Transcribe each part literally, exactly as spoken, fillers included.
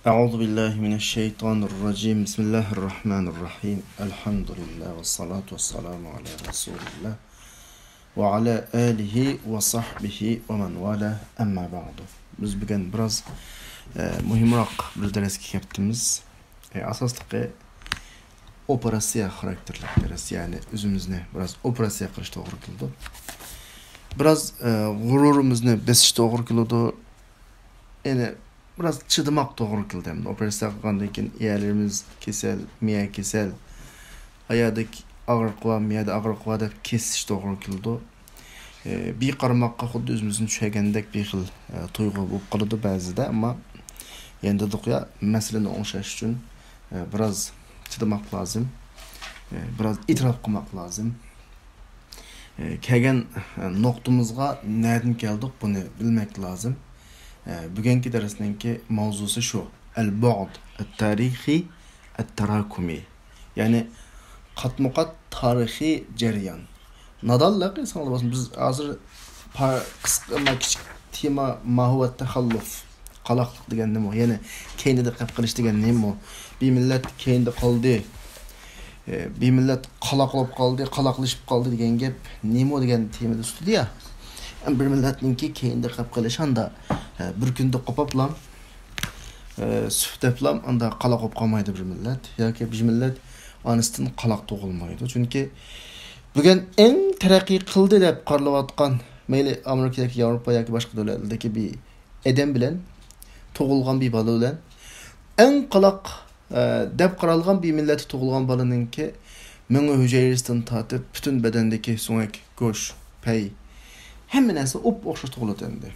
أعوذ بالله من الشيطان الرجيم. بسم الله الرحمن الرحيم. الحمد لله والصلاة والسلام على رسول الله وعلى آله وصحبه ومن والاه. أما بعد. بىز بۈگۈن بىراز، ئە، مۇھىمراق بىر دەرسكە كەپتىمىز. ئە، ئاساسلىقى ئوپېراتسىيە خاراكتېرلىك دەرس، يەنى ئۆزىمىزنى بىراز ئوپېراتسىيە قىلىش توغرا كېلىدۇ. بىراز، ئە، غۇرۇرىمىزنى بېسىش توغرا كېلىدۇ. يەنى بىراز چىدىماق توغرا كېلىدۇ. ئەمدى ئوپېراتسىيە قىلغاندىن كېيىن يەرلىرىمىز كېسەل، مىيە كېسەل، ئايادىكى ئاغرىق بار، مىيەدە ئاغرىق بار دەپ كېسىش توغرا كېلىدۇ. ئە، بىر قارىماققا خۇددى ئۆزىمىزنى چۈشەرگەندەك بىر خىل، ئە، تۇيغۇ بولۇپ قالىدۇ بەزىدە، ئەمما يەنە دېدۇق يا، مەسىلىنى ئوڭشاش ئۈچۈن، ئە، بىراز چىدىماق لازىم، ئە، بىراز ئېتىراپ قىلماق لازىم. ئە، كەلگەن، ئە، نۇقتىمىزغا نەدىن كەلدۇق، بۇنى بىلمەك لازىم. ئە، بۈگۈنكى دەرسنىڭكى ماۋزۇسى شۇ، البعد التاريخي التراكمي. يەنى قاتمۇقات تارىخىي جەريان. نادانلىق ئېسىڭىزدە بولسۇن، بىز ھازىر پا-، قىسقا، ما، كىچىك تېما، ما هو التخلف؟ قالاقلىق دېگەن نېمە؟ يەنى كەينىدە قېلىپ قېلىش دېگەن نېمە؟ بىر مىللەت كەينىدە قالدى. ئە، بىر مىللەت قالاق بولۇپ قالدى، قالاقلىشىپ قالدى دېگەن گەپ نېمە دېگەن تېمىدا تۇتۇلدى يا. بىر مىللەتنىڭكى كەينىدە قېلىپ قېلىشى ئاندا، ئە، بىر كۈندە قوپۇپلا، ئە، سۈپ دەپلا ئاندا قالاق بولۇپ قالمايدۇ بىر مىللەت. ياكى بىر مىللەت ئانىسىدىن قالاق تۇغۇلمايدۇ. چۈنكى بۈگۈن ئەڭ تەرەققىي قىلدى دەپ قارىلىۋاتقان، مەيلى ئامېرىكا ياكى ياۋروپا ياكى باشقا دۆلەتلەردىكى بىر ئادەم بىلەن، تۇغۇلغان بىر بالا بىلەن، ئەڭ قالاق، ئە، دەپ قارالغان بىر مىللەتتە تۇغۇلغان بالىنىڭكى مېڭە ھۈجەيرىسىدىن تارتىپ پۈتۈن بەدەندىكى سۆڭەك، گۆش، پەي، ھەممە نەرسە ئوپئوخشاش تۇغۇلىدۇ ئەمدى.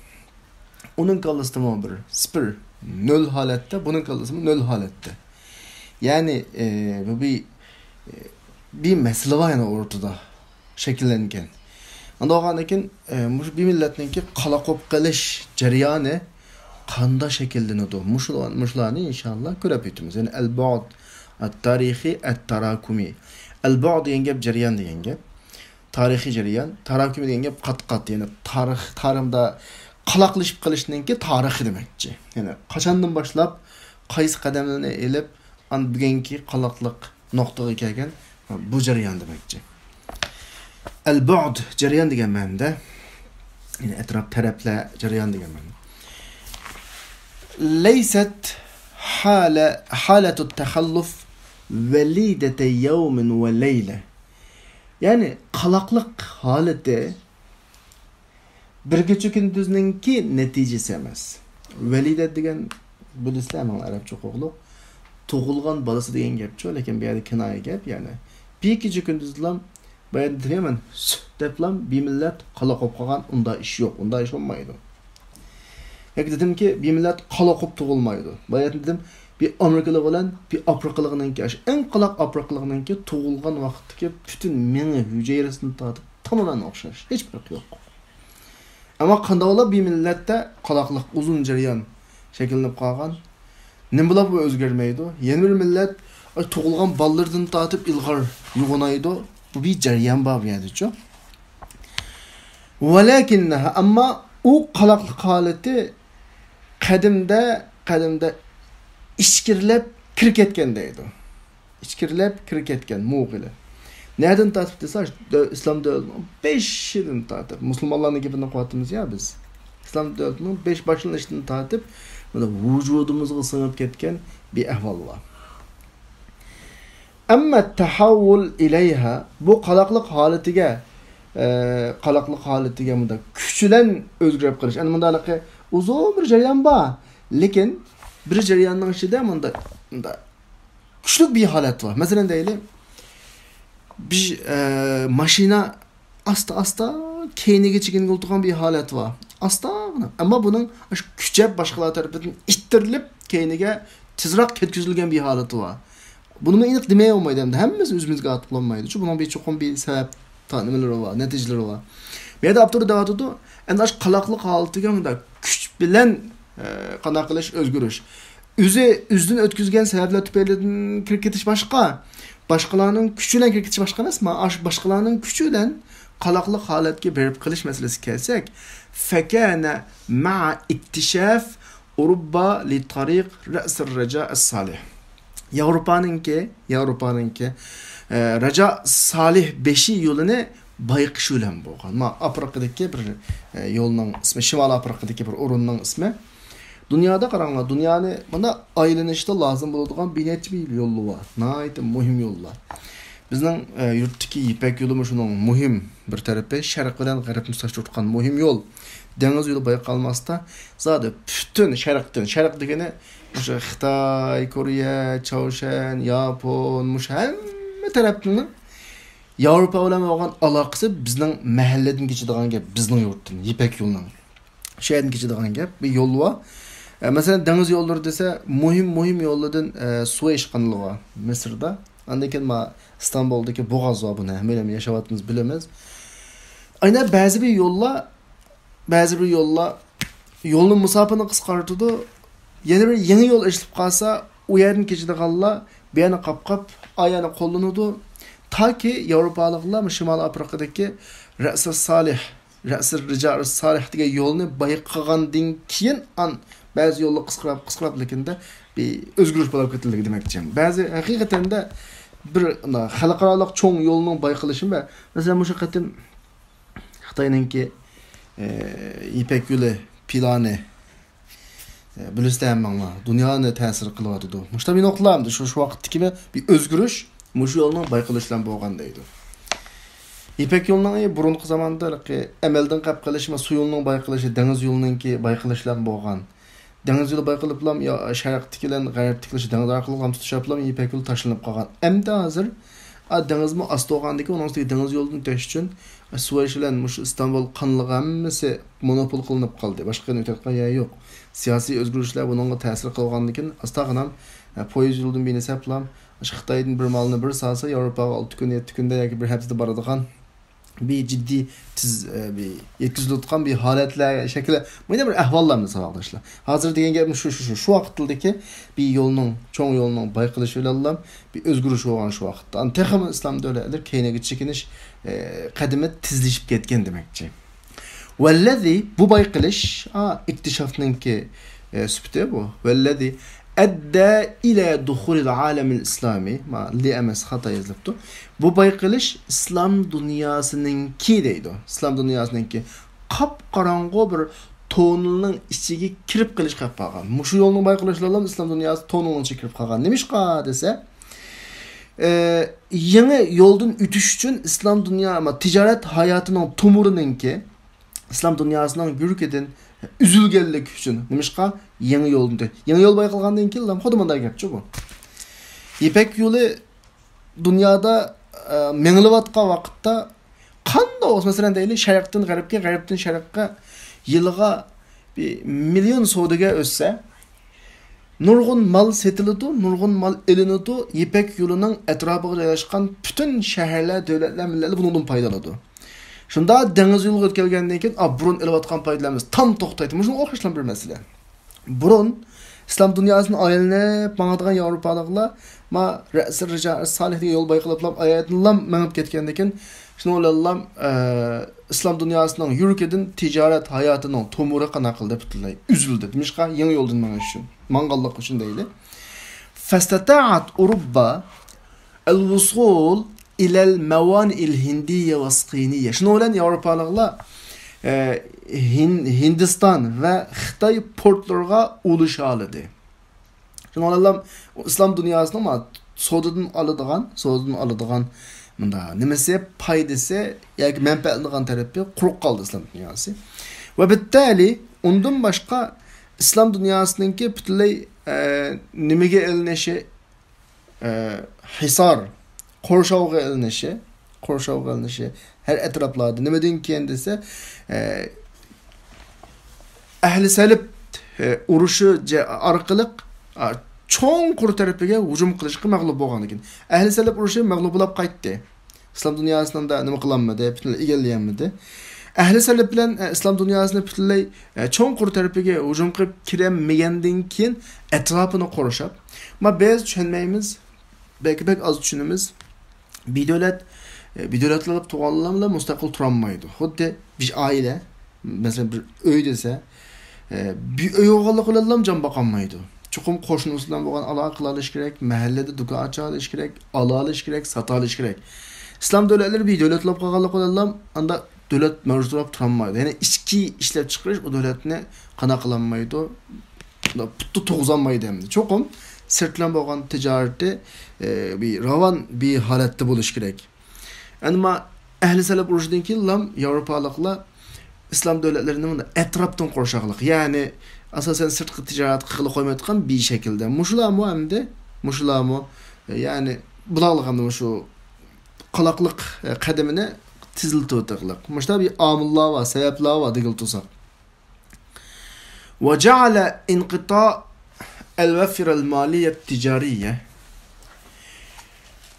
ئۇنىڭ كاللىسىدىمۇ بىر سىپىر، نۆل ھالەتتە، بۇنىڭ كاللىسىمۇ نۆل ھالەتتە. يەنى، ئە، بۇ بىر، ئە، بىر مەسىلە بار يەنە ئورتىدا شەكىللەنگەن. ئانداق بولغاندىن كېيىن، ئە، مۇشۇ بىر مىللەتنىڭكى قالاق بولۇپ قېلىش جەريانى قانداق شەكىللىنىدۇ؟ مۇشۇلار-، مۇشۇلارنى ئىنشاللا كۆرۈپ ئۆتىمىز. يەنى البعد التاريخي التراكمي. البعد دېگەن گەپ جەريان دېگەن گەپ. تارىخىي جەريان، تاراكۇمى دېگەن گەپ قات-قات، يەنى تارىخ، تارىمدا قالاقلىشىپ قېلىشنىڭكى تارىخى دېمەكچى. يەنى قاچاندىن باشلاپ قايسى قەدەملەرنى ئېلىپ، ئان بۈگۈنكى قالاقلىق نۇقتىغا كەلگەن بۇ جەريان دېمەكچى. البعد جەريان دېگەن مەنىدە، يەنى ئەتراپ تەرەپلەر جەريان دېگەن مەنىدە. ليست حالة، حالة التخلف وليدة يوم وليلة. يەنى قالاقلىق ھالىتى بىر كېچە كۈندۈزنىڭكى نەتىجىسى ئەمەس. ۋەلىدە دېگەن بىلىسىلەر، ماڭا ئەرەبچە ئوقۇغۇلۇق. تۇغۇلغان بالىسى دېگەن گەپچۇ، لېكىن بۇ يەردە كىنايە گەپ، يەنى. بىر كېچە كۈندۈزلام، بايادىن دېگەنمەن، سۈت دەپلام، بىر مىللەت قالاق بولۇپ قالغان، ئۇنداق ئىش يوق، ئۇنداق ئىش بولمايدۇ. ياكى دېدىمكى، بىر مىللەت قالاق بولۇپ تۇغۇلمايدۇ. بايادىن دېدىم، بىر ئامېرىكىلىق بىلەن بىر ئافرىقىلىقنىڭكى، ئاشۇ ئەڭ قالاق ئافرىقىلىقنىڭكى تۇغۇلغان ۋاقىتتىكى پۈتۈن مېڭە ھۈجەيرىسىدىن تارتىپ تامامەن ئوخشاش، ھېچ پەرقى يوق. ئەمما قانداقلا بىر مىللەتتە قالاقلىق ئۇزۇن جەريان شەكىللىنىپ قالغان، نېمە بولۇپ ئۇ ئۆزگەرمەيدۇ؟ يەنە بىر مىللەت، ئاي، تۇغۇلغان بالىلىرىدىن تارتىپ ئىلغار يوغىنايدۇ. بۇ بىر جەريان بار بۇ يەردىچۇ. ولكنها، ئەمما ئۇ قالاقلىق ھالىتى قەدىمدە، قەدىمدە ئىچكىرىلەپ كىرىپ كەتكەن دەيدۇ. ئىچكىرىلەپ كىرىپ كەتكەن مۇغىلە. نەدىن تارتىپ دېسە، دۆ-، ئىسلام دۆلىتىنىڭ بېشىدىن تارتىپ. مۇسۇلمانلارنىڭ گېپىنى قىلىۋاتىمىز يا بىز. ئىسلام دۆلىتىنىڭ بېش-، باشلىنىشىدىن تارتىپ، مانا، ۋۇجۇدىمىزغا سىڭىپ كەتكەن بىر ئەھۋال بار. ئەمما تەھەۋۋۇل ئىلەيھا، بۇ قالاقلىق ھالىتىگە، ئە، قالاقلىق ھالىتىگە مۇنداق كۈچ بىلەن ئۆزگىرىپ قېلىش. ئەنە مۇنداقلىقى ئۇزۇن بىر جەريان بار. لېكىن بىر جەرياننىڭ ئىچىدە مۇنداق، مۇنداق كۈچلۈك بىر ھالەت بار. مەسىلەن دەيلى، بىر، ئە، ماشىنا ئاستا-ئاستا كەينىگە چېكىنگىلى تۇرغان بىر ھالەت بار. ئاستاغىنا. ئەمما بۇنىڭ ئاشۇ كۈچەپ باشقىلار تەرىپىدىن ئىتتىرىلىپ كەينىگە تېزراق كەتكۈزۈلگەن بىر ھالىتى بار. بۇنىمۇ ئېنىق دېمەي بولمايدۇ ئەمدى. ھەممىسىنى ئۆزىمىزگە ئارتىپ بولمايدۇ. چۈنكى بۇنىڭ بىر چوقۇم بىر سەۋەب تا-، نېمىلىرى بار، نەتىجىلىرى بار. بۇ يەردە ئاپتور دەۋاتىدۇ، ئەنە ئاشۇ قالاقلىق ھالىتىگە مۇنداق كۈچ بىلەن، ئە، قانداق قىلىش، ئۆزگىرىش. ئۆزى ئۆزىدىن ئۆتكۈزگەن سەۋەبلەر تۈپەيلىدىن كىرىپ كېتىش باشقا، باشقىلارنىڭ كۈچى بىلەن كىرىپ كېتىش باشقا ئەمەسما؟ ئاشۇ باشقىلارنىڭ كۈچى بىلەن قالاقلىق ھالەتكە بېرىپ قېلىش مەسىلىسىگە كەلسەك، فكان مع اكتشاف ئوروبا لى تارىق رەسىر رەجا ئەس سالىھ. ياۋروپانىڭكى، ياۋروپانىڭكى، ئە، رەجا سالىھ بېشى يولىنى بايقىشى بىلەن بولغان. ما ئافرىقىدىكى بىر، ئە، يولنىڭ ئىسمى، شىمالىي ئافرىقىدىكى بىر ئورۇننىڭ ئىسمى. دۇنيادا قاراڭلار، دۇنيانى مانا ئايلىنىشتا لازىم بولىدىغان بىر نەچچە مىل يول بار. ناھايىتى مۇھىم يوللار. بىزنىڭ، ئە، يۇرتتىكى يىپەك يولىمۇ شۇنىڭ مۇھىم بىر تەرىپى، شەرق بىلەن غەربنى تۇتاشتۇرۇۋاتقان مۇھىم يول. دېڭىز يولى بايقالماستا، زادى پۈتۈن شەرقتىن، شەرق دېگىنى مۇشۇ خىتاي، كورېيە، چاۋشيەن، ياپون، مۇشۇ ھەممە تەرەپنىڭ ياۋروپا بىلەن بولغان ئالاقىسى بىزنىڭ مەھەللىدىن كېچىدىغان گەپ، بىزنىڭ يۇرتتىن، يىپەك يولىنىڭ. شۇ يەردىن كېچىدىغان گەپ. بىر يول بار. ئە، مەسىلەن، دېڭىز يوللىرى دېسە، مۇھىم، مۇھىم يوللاردىن، ئە، سۇۋەيش قانىلى بار مىسىردا. ئاندىن كېيىن ما ئىستانبۇلدىكى بوغاز بار، بۇنى ھەممەيلەن ياشاۋاتىمىز، بىلىمىز. ئەنە بەزى بىر يوللار، بەزى بىر يوللار يولنىڭ مۇساپىنى قىسقارتىدۇ. يەنە بىر يېڭى يول ئېچىلىپ قالسا، ئۇ يەردىن كېچىدىغانلار بۇ يەرنى قاپقاپ، ئا يەرنى قوللىنىدۇ. تاكى ياۋروپالىقلار شىمالىي ئافرىقىدىكى رەسىر سالىھ، رەسىر رىجا سالىھ دېگەن يولنى بايقىغاندىن كېيىن، ئان بەزى يوللار قىسقىراپ، قىسقىراپ، لېكىندە بىر ئۆزگىرىش بولۇپ كېتىلدى دېمەكچى. بەزى ھەقىقەتەندە بىر خەلقئارالىق چوڭ يولنىڭ بايقىلىشى ۋە مەسىلەن، مۇشۇ قېتىم خىتاينىڭكى، ئە، يىپەك يولى پىلانى، ئە، بىلىسىلەر ھەممىڭلار، دۇنيانى تەسىر قىلىۋاتىدۇ. مۇشۇنداق بىر نۇقتىلار، شۇ، شۇ ۋاقىتتىكى بىر ئۆزگىرىش مۇشۇ يولنىڭ بايقىلىشى بىلەن بولغان دەيدۇ. يىپەك يولىنىڭ بۇرۇنقى زاماندا ئەمەلدىن قېلىپ قېلىشى، سۇ يولىنىڭ بايقىلىشى، دېڭىز يولىنىڭكى بايقىلىشى بىلەن بولغان. دېڭىز يولى بايقىلىپلا، يا شەرقتىكى بىلەن غەربتىكى، دېڭىز ئارقىلىق تۇتىشىپلا يىپەك يولى تاشلىنىپ قالغان. ئەمدى ھازىر، ئا، دېڭىزمۇ ئاستا بولغاندىكىن، ئۇنىڭ ئۈستىگە دېڭىز يولىدىن ئۆتۈش ئۈچۈن، ئا، سۇۋەيش بىلەن مۇشۇ ئىستانبۇل قانىلىغا ھەممىسى مونوپول قىلىنىپ قالدى. باشقا يەرگە ئۆتۈۋاتقان يەر يوق. سىياسىي ئۆزگىرىشلەر بۇنىڭغا تەسىر قىلغاندىكىن، ئاستا قىلام، ئا، پويىز يولىدىن بىرنى سەپلام، ئاشۇ خىتايدىن بىر مالنى بىر سالسا، ياۋروپاغا ئالتە كۈندە، يەتتە كۈندە ياكى بىر ھەپتىدە بارىدىغان بىر جىددىي تېز، ئە، بىر يەتكۈزۈلۈۋاتقان بىر ھالەتلەر شەكلى، مۇنداق بىر ئەھۋاللارنى ساۋاقداشلار. ھازىر دېگەن گەپمۇ شۇ، شۇ، شۇ، شۇ ۋاقىتتىكى بىر يولنىڭ، چوڭ يولنىڭ بايقىلىشى بىلەنلا بىر ئۆزگىرىش بولغان شۇ ۋاقىتتا. ئاندىن تېخىمۇ ئىسلام دۆلەتلىرى كەينىگە چېكىنىش، ئە، قەدىمى تېزلىشىپ كەتكەن دېمەكچى. ۋەللەزى، بۇ بايقىلىش، ئا، ئىكتىشافنىڭكى، ئە، سۈپىتى بۇ. ۋەللەزى ئەددە ئىلە دۇخۇلىل ئالەمىل ئىسلامى. ما، لى ئەمەس، خاتا يېزىلىپتۇ. بۇ بايقىلىش ئىسلام دۇنياسىنىڭكى دەيدۇ. ئىسلام دۇنياسىنىڭكى قاپقاراڭغۇ بىر توننېلنىڭ ئىچىگە كىرىپ قېلىش قىلىپ قالغان. مۇشۇ يولنىڭ بايقىلىشى بىلەن ئىسلام دۇنياسى توننېلنىڭ ئىچىگە كىرىپ قالغان. نېمىشقا دېسە، ئە، يېڭى يولدىن ئۆتۈش ئۈچۈن ئىسلام دۇنيا، ما، تىجارەت ھاياتىنىڭ تومۇرىنىڭكى، ئىسلام دۇنياسىنىڭ يۈرىكىدىن ئۈزۈلگەنلىكى ئۈچۈن. نېمىشقا؟ يېڭى يولدىن ئۆتۈش. يەڭى يول بايقالغاندىن كېيىن، خۇددى مۇنداق گەپچۇ بۇ. يىپەك يولى دۇنيادا، ئە، مېڭىلىۋاتقان ۋاقىتتا قانداق بولسا، مەسىلەن، دەيلى، شەرقتىن غەربكە، غەربتىن شەرققە يىلىغا بىر مىليون سودىگەر ئۆتسە، نۇرغۇن مال سېتىلىدۇ، نۇرغۇن مال ئېلىنىدۇ، يىپەك يولىنىڭ ئەتراپىغا جايلاشقان پۈتۈن شەھەرلەر، دۆلەتلەر، مىللەتلەر بۇنىڭدىن پايدىلىنىدۇ. شۇنداق دېڭىز يولىغا ئۆتكەلگەندىن كېيىن، ئا، بۇرۇن ئېلىۋاتقان پايدىلىرىمىز تام توختايدۇ. مۇشۇنىڭغا ئوخشاشلا بىر مەسىلە. بۇرۇن ئىسلام دۇنياسىنى ئايلىنىپ ماڭىدىغان ياۋروپالىقلار، ما، رەسىل رىجال سالىھ دېگەن يول بايقىلىپلا ئايەتنىلا مېڭىپ كەتكەندىكىن، شۇنىڭ بىلەنلا، ئە، ئىسلام دۇنياسىنىڭ يۈرىكىدىن تىجارەت ھاياتىنىڭ تومۇرى قانداق قىلدى؟ پۈتۈنلەي ئۈزۈلدى. نېمىشقا؟ يېڭى يولدىن مېڭىش ئۈچۈن، ماڭغانلىق ئۈچۈن دەيلى. فاستطاعت أوروبا الوصول إلى الموانئ الهندية والصينية. شۇنىڭ بىلەن ياۋروپالىقلار، ئە، ھىن-، ھىندىستان ۋە خىتاي پورتلىرىغا ئۇلىشالىدى. شۇنىڭ بىلەن ئىسلام دۇنياسىنىڭ ما-، سودىدىن ئالىدىغان، سودىدىن ئالىدىغان مۇنداق نېمىسى، پايدىسى ياكى مەنپەئەتلىنىدىغان تەرىپى قۇرۇق قالدى ئىسلام دۇنياسى. ۋە بىتتەلى ئۇندىن باشقا ئىسلام دۇنياسىنىڭكى پۈتۈنلەي، ئە، نېمىگە ئېلىنىشى، ئە، ھىسار، قورشاۋغا ئېلىنىشى، قورشاۋغا ئېلىنىشى ھەر ئەتراپلاردا. نېمىدىن كېيىن دېسە، ئە، ئەھلى سەلىپ، ئە، ئۇرۇشى جە-، ئارقىلىق، ئا، چوڭقۇر تەرىپىگە ھۇجۇم قىلىشقا مەغلۇپ بولغاندىكىن. ئەھلى سەلىپ ئۇرۇشى مەغلۇپ بولاپ قايتتى. ئىسلام دۇنياسىنىڭدا نېمە قىلالمىدى، پۈتۈنلەي ئىگىلىيەلمىدى. ئەھلى سەلىپ بىلەن، ئە، ئىسلام دۇنياسىنى پۈتۈنلەي، ئە، چوڭقۇر تەرىپىگە ھۇجۇم قىلىپ كىرەلمىگەندىن كېيىن ئەتراپىنى قورشاپ، ما بىز چۈشەنمەيمىز، بەك، بەك ئاز چۈشىنىمىز. بىر دۆلەت، ئە، بىر دۆلەتلەر بولۇپ تۇرغانلار بىلەن مۇستەقىل تۇرالمايدۇ. خۇددى بىر ئائىلە، مەسىلەن، بىر ئۆي دېسە، ئە، بىر ئۆي بولغانلىقى بىلەنلا جان باقالمايدۇ. چوقۇم قوشنىسى بىلەن بولغان ئالاقە قىلالىشى كېرەك، مەھەللىدە دۇكان ئاچالىشى كېرەك، ئالالاش كېرەك، ساتالىش كېرەك. ئىسلام دۆلەتلىرى بىر دۆلەت بولۇپ قالغانلىقى بىلەنلا ئاندا دۆلەت مەۋجۇت بولۇپ تۇرالمايدۇ. يەنى ئىچكى ئىشلەپچىقىرىش ئۇ دۆلەتنى قانا قىلالمايدۇ، پۇتتا تۇرغۇزالمايدۇ ئەمدى. چوقۇم سىرت بىلەن بولغان تىجارىتى، ئە، بىر راۋان بىر ھالەتتە بولۇشى كېرەك. ئەمما ئەھلى سەلەپ ئۇرۇشىدىن كېيىنلا ياۋروپالىقلار ئىسلام دۆلەتلىرىنى مۇنداق ئەتراپتىن قورشاقلىق، يەنى ئاساسەن سىرتقا تىجارەت قىلغىلى قويمايدىغان بىر شەكىلدە. مۇشۇلارمۇ ئەمدى، مۇشۇلارمۇ، يەنى بۇلارلىق ئەمدى مۇشۇ قالاقلىق قەدىمىنى تېزلىتىۋاتىدىغانلىق. مۇشۇنداق بىر ئامىللار بار، سەۋەبلەر بار دېگىلى تۇرساق. وجعل انقطاع الوفرة المالية التجارية.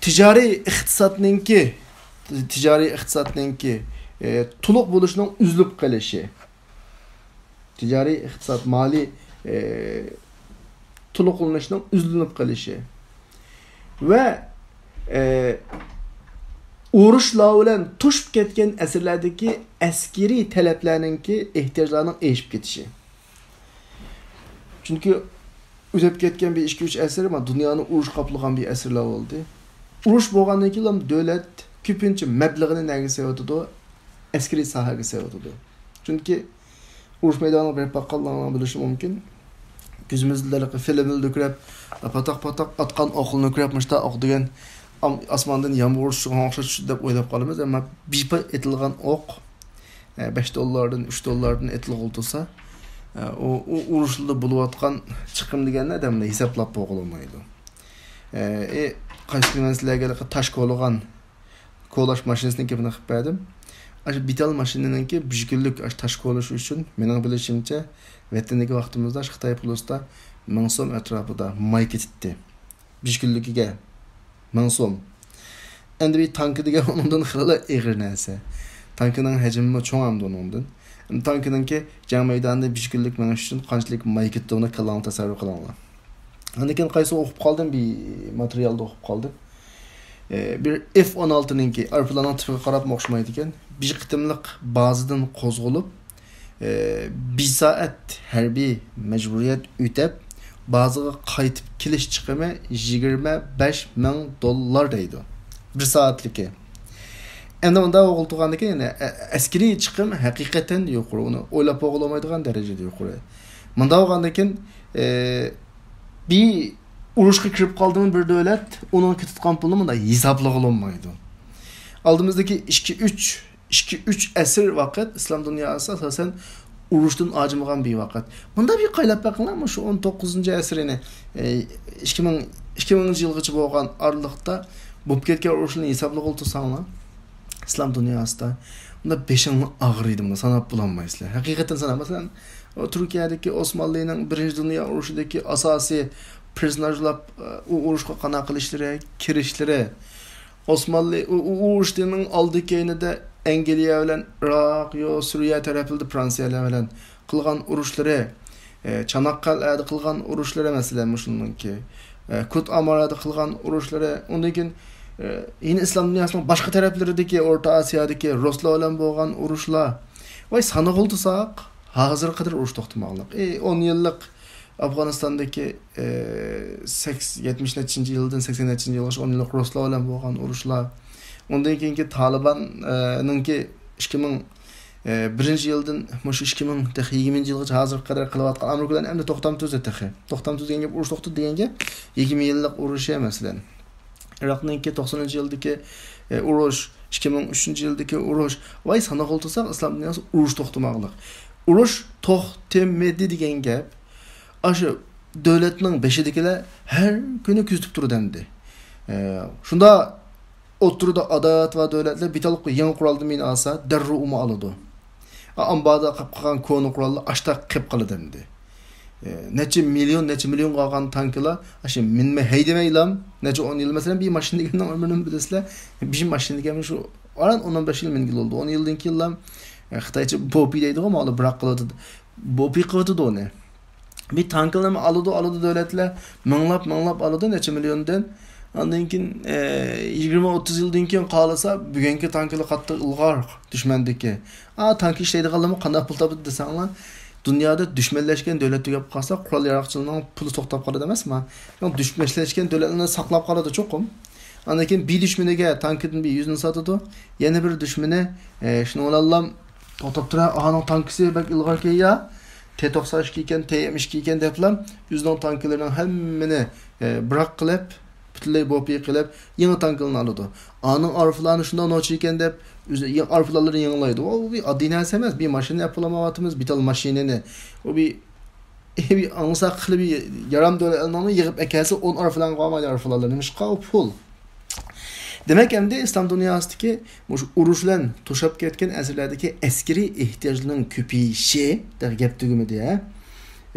تىجارىي ئىقتىسادنىڭكى، تىجارىي ئىقتىسادنىڭكى، ئە، تولۇق بولۇشنىڭ ئۈزۈلۈپ قېلىشى. تىجارىي ئىقتىساد، مالىي، ئە، تولۇقلىنىشنىڭ ئۈزۈلۈپ قېلىشى. ۋە، ئە، ئۇرۇشلار بىلەن توشۇپ كەتكەن ئەسىرلەردىكى ئەسكىرىي تەلەپلەرنىڭكى ئېھتىياجلارنىڭ ئېشىپ كېتىشى. چۈنكى ئۆتۈپ كەتكەن بىر ئىككى ئۈچ ئەسىر، ما، دۇنيانى ئۇرۇش قاپلىغان بىر ئەسىرلەر بولدى. ئۇرۇش بولغاندىن كېيىن دۆلەت كۆپىنچە مەبلىغىنى نەگە سېلىۋاتىدۇ؟ ئەسكىرىي ساھەگە سېلىۋاتىدۇ. چۈنكى ئۇرۇش مەيدانىغا بېرىپ باققانلارنىڭ بىلىشى مۇمكىن. كۆزىمىزدە ھېلىقى فىلىملىرىدە كۆرۈپ، پاتاق-پاتاق ئاتقان ئوقلىرىنى كۆرۈپ، مۇشتا ئوق دېگەن ئام-، ئاسماندىن يامغۇر چۈشىدىغان ئوخشاش چۈشتى دەپ ئويلاپ قالىمىز. ئەمما بىپاي ئېتىلغان ئوق، ئە، بەش دوللاردىن، ئۈچ دوللاردىن ئېتىلغىلى تۇرسا، ئە، ئۇ، ئۇ ئۇرۇشلىرىدا بولۇۋاتقان چىقىم دېگەننى ئادەملەر ھېسابلاپ بولغىلى بولمايدۇ. ئە، ئى، قايسى كۈنى مەن سىلەرگە ھېلىقى تاش كولىغان كولاش ماشىنىسىنىڭ گېپىنى قىلىپ بەردىم. ئاشۇ بىتال ماشىنىنىڭكى بىر كۈنلۈك ئاشۇ تاش كولىشى ئۈچۈن، مېنىڭ بىلىشىمچە، ۋەتەندىكى ۋاقتىمىزدا ئاشۇ خىتاي پولۇسىدا مىڭ سوم ئەتراپىدا ماي كېتىتتى. بىر كۈنلۈكىگە مىڭ سوم. ئەمدى بىر تانكا دېگەن ئۇنىڭدىن خېلىلا ئېغىر نەرسە. تانكىنىڭ ھەجمىمۇ چوڭ ئەمدى ئۇنىڭدىن. ئەمدى تانكىنىڭكى جەڭ مەيدانىدا بىر كۈنلۈك مېڭىش ئۈچۈن قانچىلىك ماي كېتىدۇ، ئۇنى كاللاڭدا تەسەۋۋۇر قىلىڭلار. ئاندىن كېيىن قايسى ئوقۇپ قالدىم، بىر ماتېرىيالدا ئوقۇپ قالدىم. ئى، بىر ئېف ئون ئالتىنىڭكى ئايروپىلاننىڭ تىپىغا قاراپمۇ ئوخشىمايدىكەن. بىر قېتىملىق بازىدىن قوزغىلىپ، ئى، بىر سائەت ھەربىي مەجبۇرىيەت ئۆتەپ، بازىغا قايتىپ كېلىش چىقىمى يىگىرمە بەش مىڭ دوللار دەيدۇ. بىر سائەتلىكى. ئەمدى مۇنداق بولغىلى تۇرغاندىكىن، يەنى، ئە-، ئەسكىرىي چىقىم ھەقىقەتەن يۇقىرى، ئۇنى ئويلاپ بولغىلى بولمايدىغان دەرىجىدە يۇقىرى. مۇنداق بولغاندىكىن، ئى، بىر ئۇرۇشقا كىرىپ قالدىمۇ بىر دۆلەت، ئۇنىڭ كېتىدىغان پۇلىنى مۇنداق ھېسابلىغىلى بولمايدۇ. ئالدىمىزدىكى ئىككى، ئۈچ، ئىككى، ئۈچ ئەسىر ۋاقىت ئىسلام دۇنياسى ئاساسەن ئۇرۇشتىن ئاجىمىغان بىر ۋاقىت. مۇنداق بىر قايلاپ بېقىڭلار، مۇشۇ ئون توققۇزىنچى ئەسىرنى، ئى، ئىككى مىڭ، ئىككى مىڭىنچى يىلغىچە بولغان ئارىلىقتا بولۇپ كەتكەن ئۇرۇشنى ھېسابلىغىلى تۇرساڭلار، ئىسلام دۇنياسىدا، ئۇندا بېشىڭلار ئاغرىيدۇ، بۇنى ساناپ بولالمايسىلەر. ھەقىقەتەن ساناپ، مەسىلەن، ئۇ تۈركىيەدىكى ئوسمانلىنىڭ بىرىنچى دۇنيا ئۇرۇشىدىكى ئاساسىي پېرسوناژلاپ، ئۇ ئۇرۇشقا قانداق قىلىشلىرى، كىرىشلىرى، ئوسمانلى ئۇ، ئۇ ئۇرۇشنىڭ ئالدى كەينىدە ئەنگلىيە بىلەن ئىراق، يو، سۈرىيە تەرەپلىرىدە فرانسىيەلەر بىلەن قىلغان ئۇرۇشلىرى، ئە، چاناققەلئەدە قىلغان ئۇرۇشلىرى، مەسىلەن، مۇشۇنىڭكى، ئە، كۇت ئامارەدە قىلغان ئۇرۇشلىرى، ئۇندىن كېيىن، ئە، يەنە ئىسلام دۇنياسىنىڭ باشقا تەرەپلىرىدىكى، ئورتا ئاسىيادىكى رۇسلار بىلەن بولغان ئۇرۇشلار. ۋاي، سانىغىلى تۇرساق، ھازىرغا قەدەر ئۇرۇش توختىماغانلىق. ئى، ئون يىللىق ئافغانىستاندىكى، ئى، سەكس-، يەتمىش نەچچىنچى يىلدىن سەكسەن نەچچىنچى يىلغىچە ئون يىللىق رۇسلار بىلەن بولغان ئۇرۇشلار. ئۇندىن كېيىنكى تالىبان، ئى، نىڭكى ئىككى مىڭ، ئى، بىرىنچى يىلدىن مۇشۇ ئىككى مىڭ تېخى يىگىرمىنچى يىلغىچە ھازىرغا قەدەر قىلىۋاتقان ئامېرىكا بىلەن ئەمدى توختام تۈزدى تېخى. توختام تۈز دېگەن گەپ ئۇرۇش توختىدى دېگەن گەپ يىگىرمە يىللىق ئۇرۇشى، مەسىلەن. ئىراقنىڭكى توقسىنىنچى يىلدىكى، ئى، ئۇرۇش، ئىككى مىڭ ئۈچىنچى يىلدىكى ئۇرۇش. ۋاي، سانىغىلى تۇرساق، ئىسلام دۇنياسى ئۇرۇش توختىماغلىق. ئۇرۇش توختىمىدى دېگەن گەپ. ئاشۇ دۆلەتنىڭ بېشىدىكىلەر ھەر كۈنى كۆزىتىپ تۇرىدۇ ئەمدى. ئە، شۇنداق ئوتتۇرىدا ئاداۋەت بار دۆلەتلەر بىتالقۇ يېڭى قورالدىن مىنى ئالسا، دەررۇ ئۇمۇ ئالىدۇ. ئا، ئامباردا قاپ قالغان كونا قوراللار ئاشتا قېپ قالىدۇ ئەمدى. ئە، نەچچە مىليون، نەچچە مىليونغا ئالغان تانكىلار، ئاشۇ مىنمەي ھەيدىمەيلام، نەچچە ئون يىل، مەسىلەن، بىر ماشىنا دېگەننىڭ ئۆمرىنى بىلىسىلەر، بىر ماشىنا دېگەن شۇ ئاران ئون، ئون بەش يىل مىنگىلى بولدى. ئون يىلدىن كېيىنلا، ئە، خىتايچە بوپى دەيدىغۇ، ماۋۇلار بىراق قىلىۋاتىدۇ. بوپى قىلىۋاتىدۇ ئۇنى. بىر تانكىلارنى ئالىدۇ، ئالىدۇ دۆلەتلەر. مىڭلاپ، مىڭلاپ ئالىدۇ نەچچە مىليوندىن. ئاندىن كېيىن، ئە، يىگىرمە، ئوتتۇز يىلدىن كېيىن قالسا، بۈگۈنكى تانكىلار قاتتىق ئىلغار دۈشمەندىكى. ئا، تانكا ئىشلەيدىغانلارمۇ قانداق پۇل تاپىدۇ دېسەڭلار، دۇنيادا دۈشمەنلەشكەن دۆلەت تۈگەپ قالسا، قورال ياراغچىلىقنىڭ پۇلى توختاپ قالىدۇ ئەمەسمۇ؟ يەنى دۈشمەنلەشكەن دۆلەتلەرنى ساقلاپ قالىدۇ چوقۇم. ئاندىن كېيىن بىر دۈشمىنىگە تانكىدىن بىر يۈزنى ساتىدۇ، يەنە بىر دۈشمىنى، ئە، شۇنىڭ بىلەنلا توختاپ تۇرە، ئاھانىڭ تانكىسى بەك ئىلغاركەن يا، تې توقسان ئىككى ئىكەن، تې يەتمىش ئىككى ئىكەن دەپلا ئۆزىنىڭ تانكىلىرىنىڭ ھەممىنى، ئە، بىراق قىلىپ، پۈتۈنلەي بوپى قىلىپ، يېڭى تانكىلارنى ئالىدۇ. ئانىڭ ئارفىلانى شۇنداق نوچى ئىكەن دەپ، ئۆزى يېڭى ئارفىلانلىرىنى يېڭىلايدۇ. ئۇ بىر ئاددىي نەرسە ئەمەس، بىر ماشىنا ئەپ بولالمايۋاتىمىز، بىتال ماشىنىنى. ئۇ بىر، بىر ئاڭلىساق خېلى بىر يارام دۆلەتلەرنىڭمۇ يىغىپ ئەكەلسە، ئون ئارفىلانغا قالمايدۇ ئارفىلانلار. نېمىشقا؟ ئۇ پۇل. دېمەك، ئەمدى ئىسلام دۇنياسىدىكى مۇشۇ ئۇرۇش بىلەن توشاپ كەتكەن ئەسىرلەردىكى ئەسكىرىي ئېھتىياجنىڭ كۆپىيىشى، دەپ گەپ تۈگىمىدى، ھە؟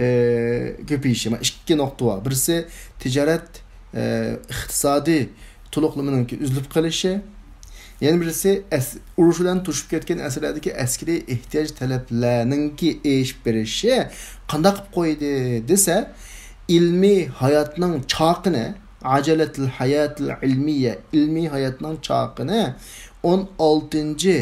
ئى، كۆپىيىشى. مانا ئىككى نۇقتا بار. بىرسى تىجارەت، ئى، ئىقتىسادىي تولۇقلىمىنىڭكى ئۈزۈلۈپ قېلىشى. يەنە بىرسى ئەس-، ئۇرۇش بىلەن توشۇپ كەتكەن ئەسىرلەردىكى ئەسكىرىي ئېھتىياج تەلەپلەرنىڭكى ئېشىپ بېرىشى قانداق قىلىپ قويدى دېسە، ئىلمىي ھاياتنىڭ چاقىنى، ئەجەلەتىل ھاياتىل ئىلمىيە، ئىلمىي ھاياتنىڭ چاقىنى ئون ئالتىنچى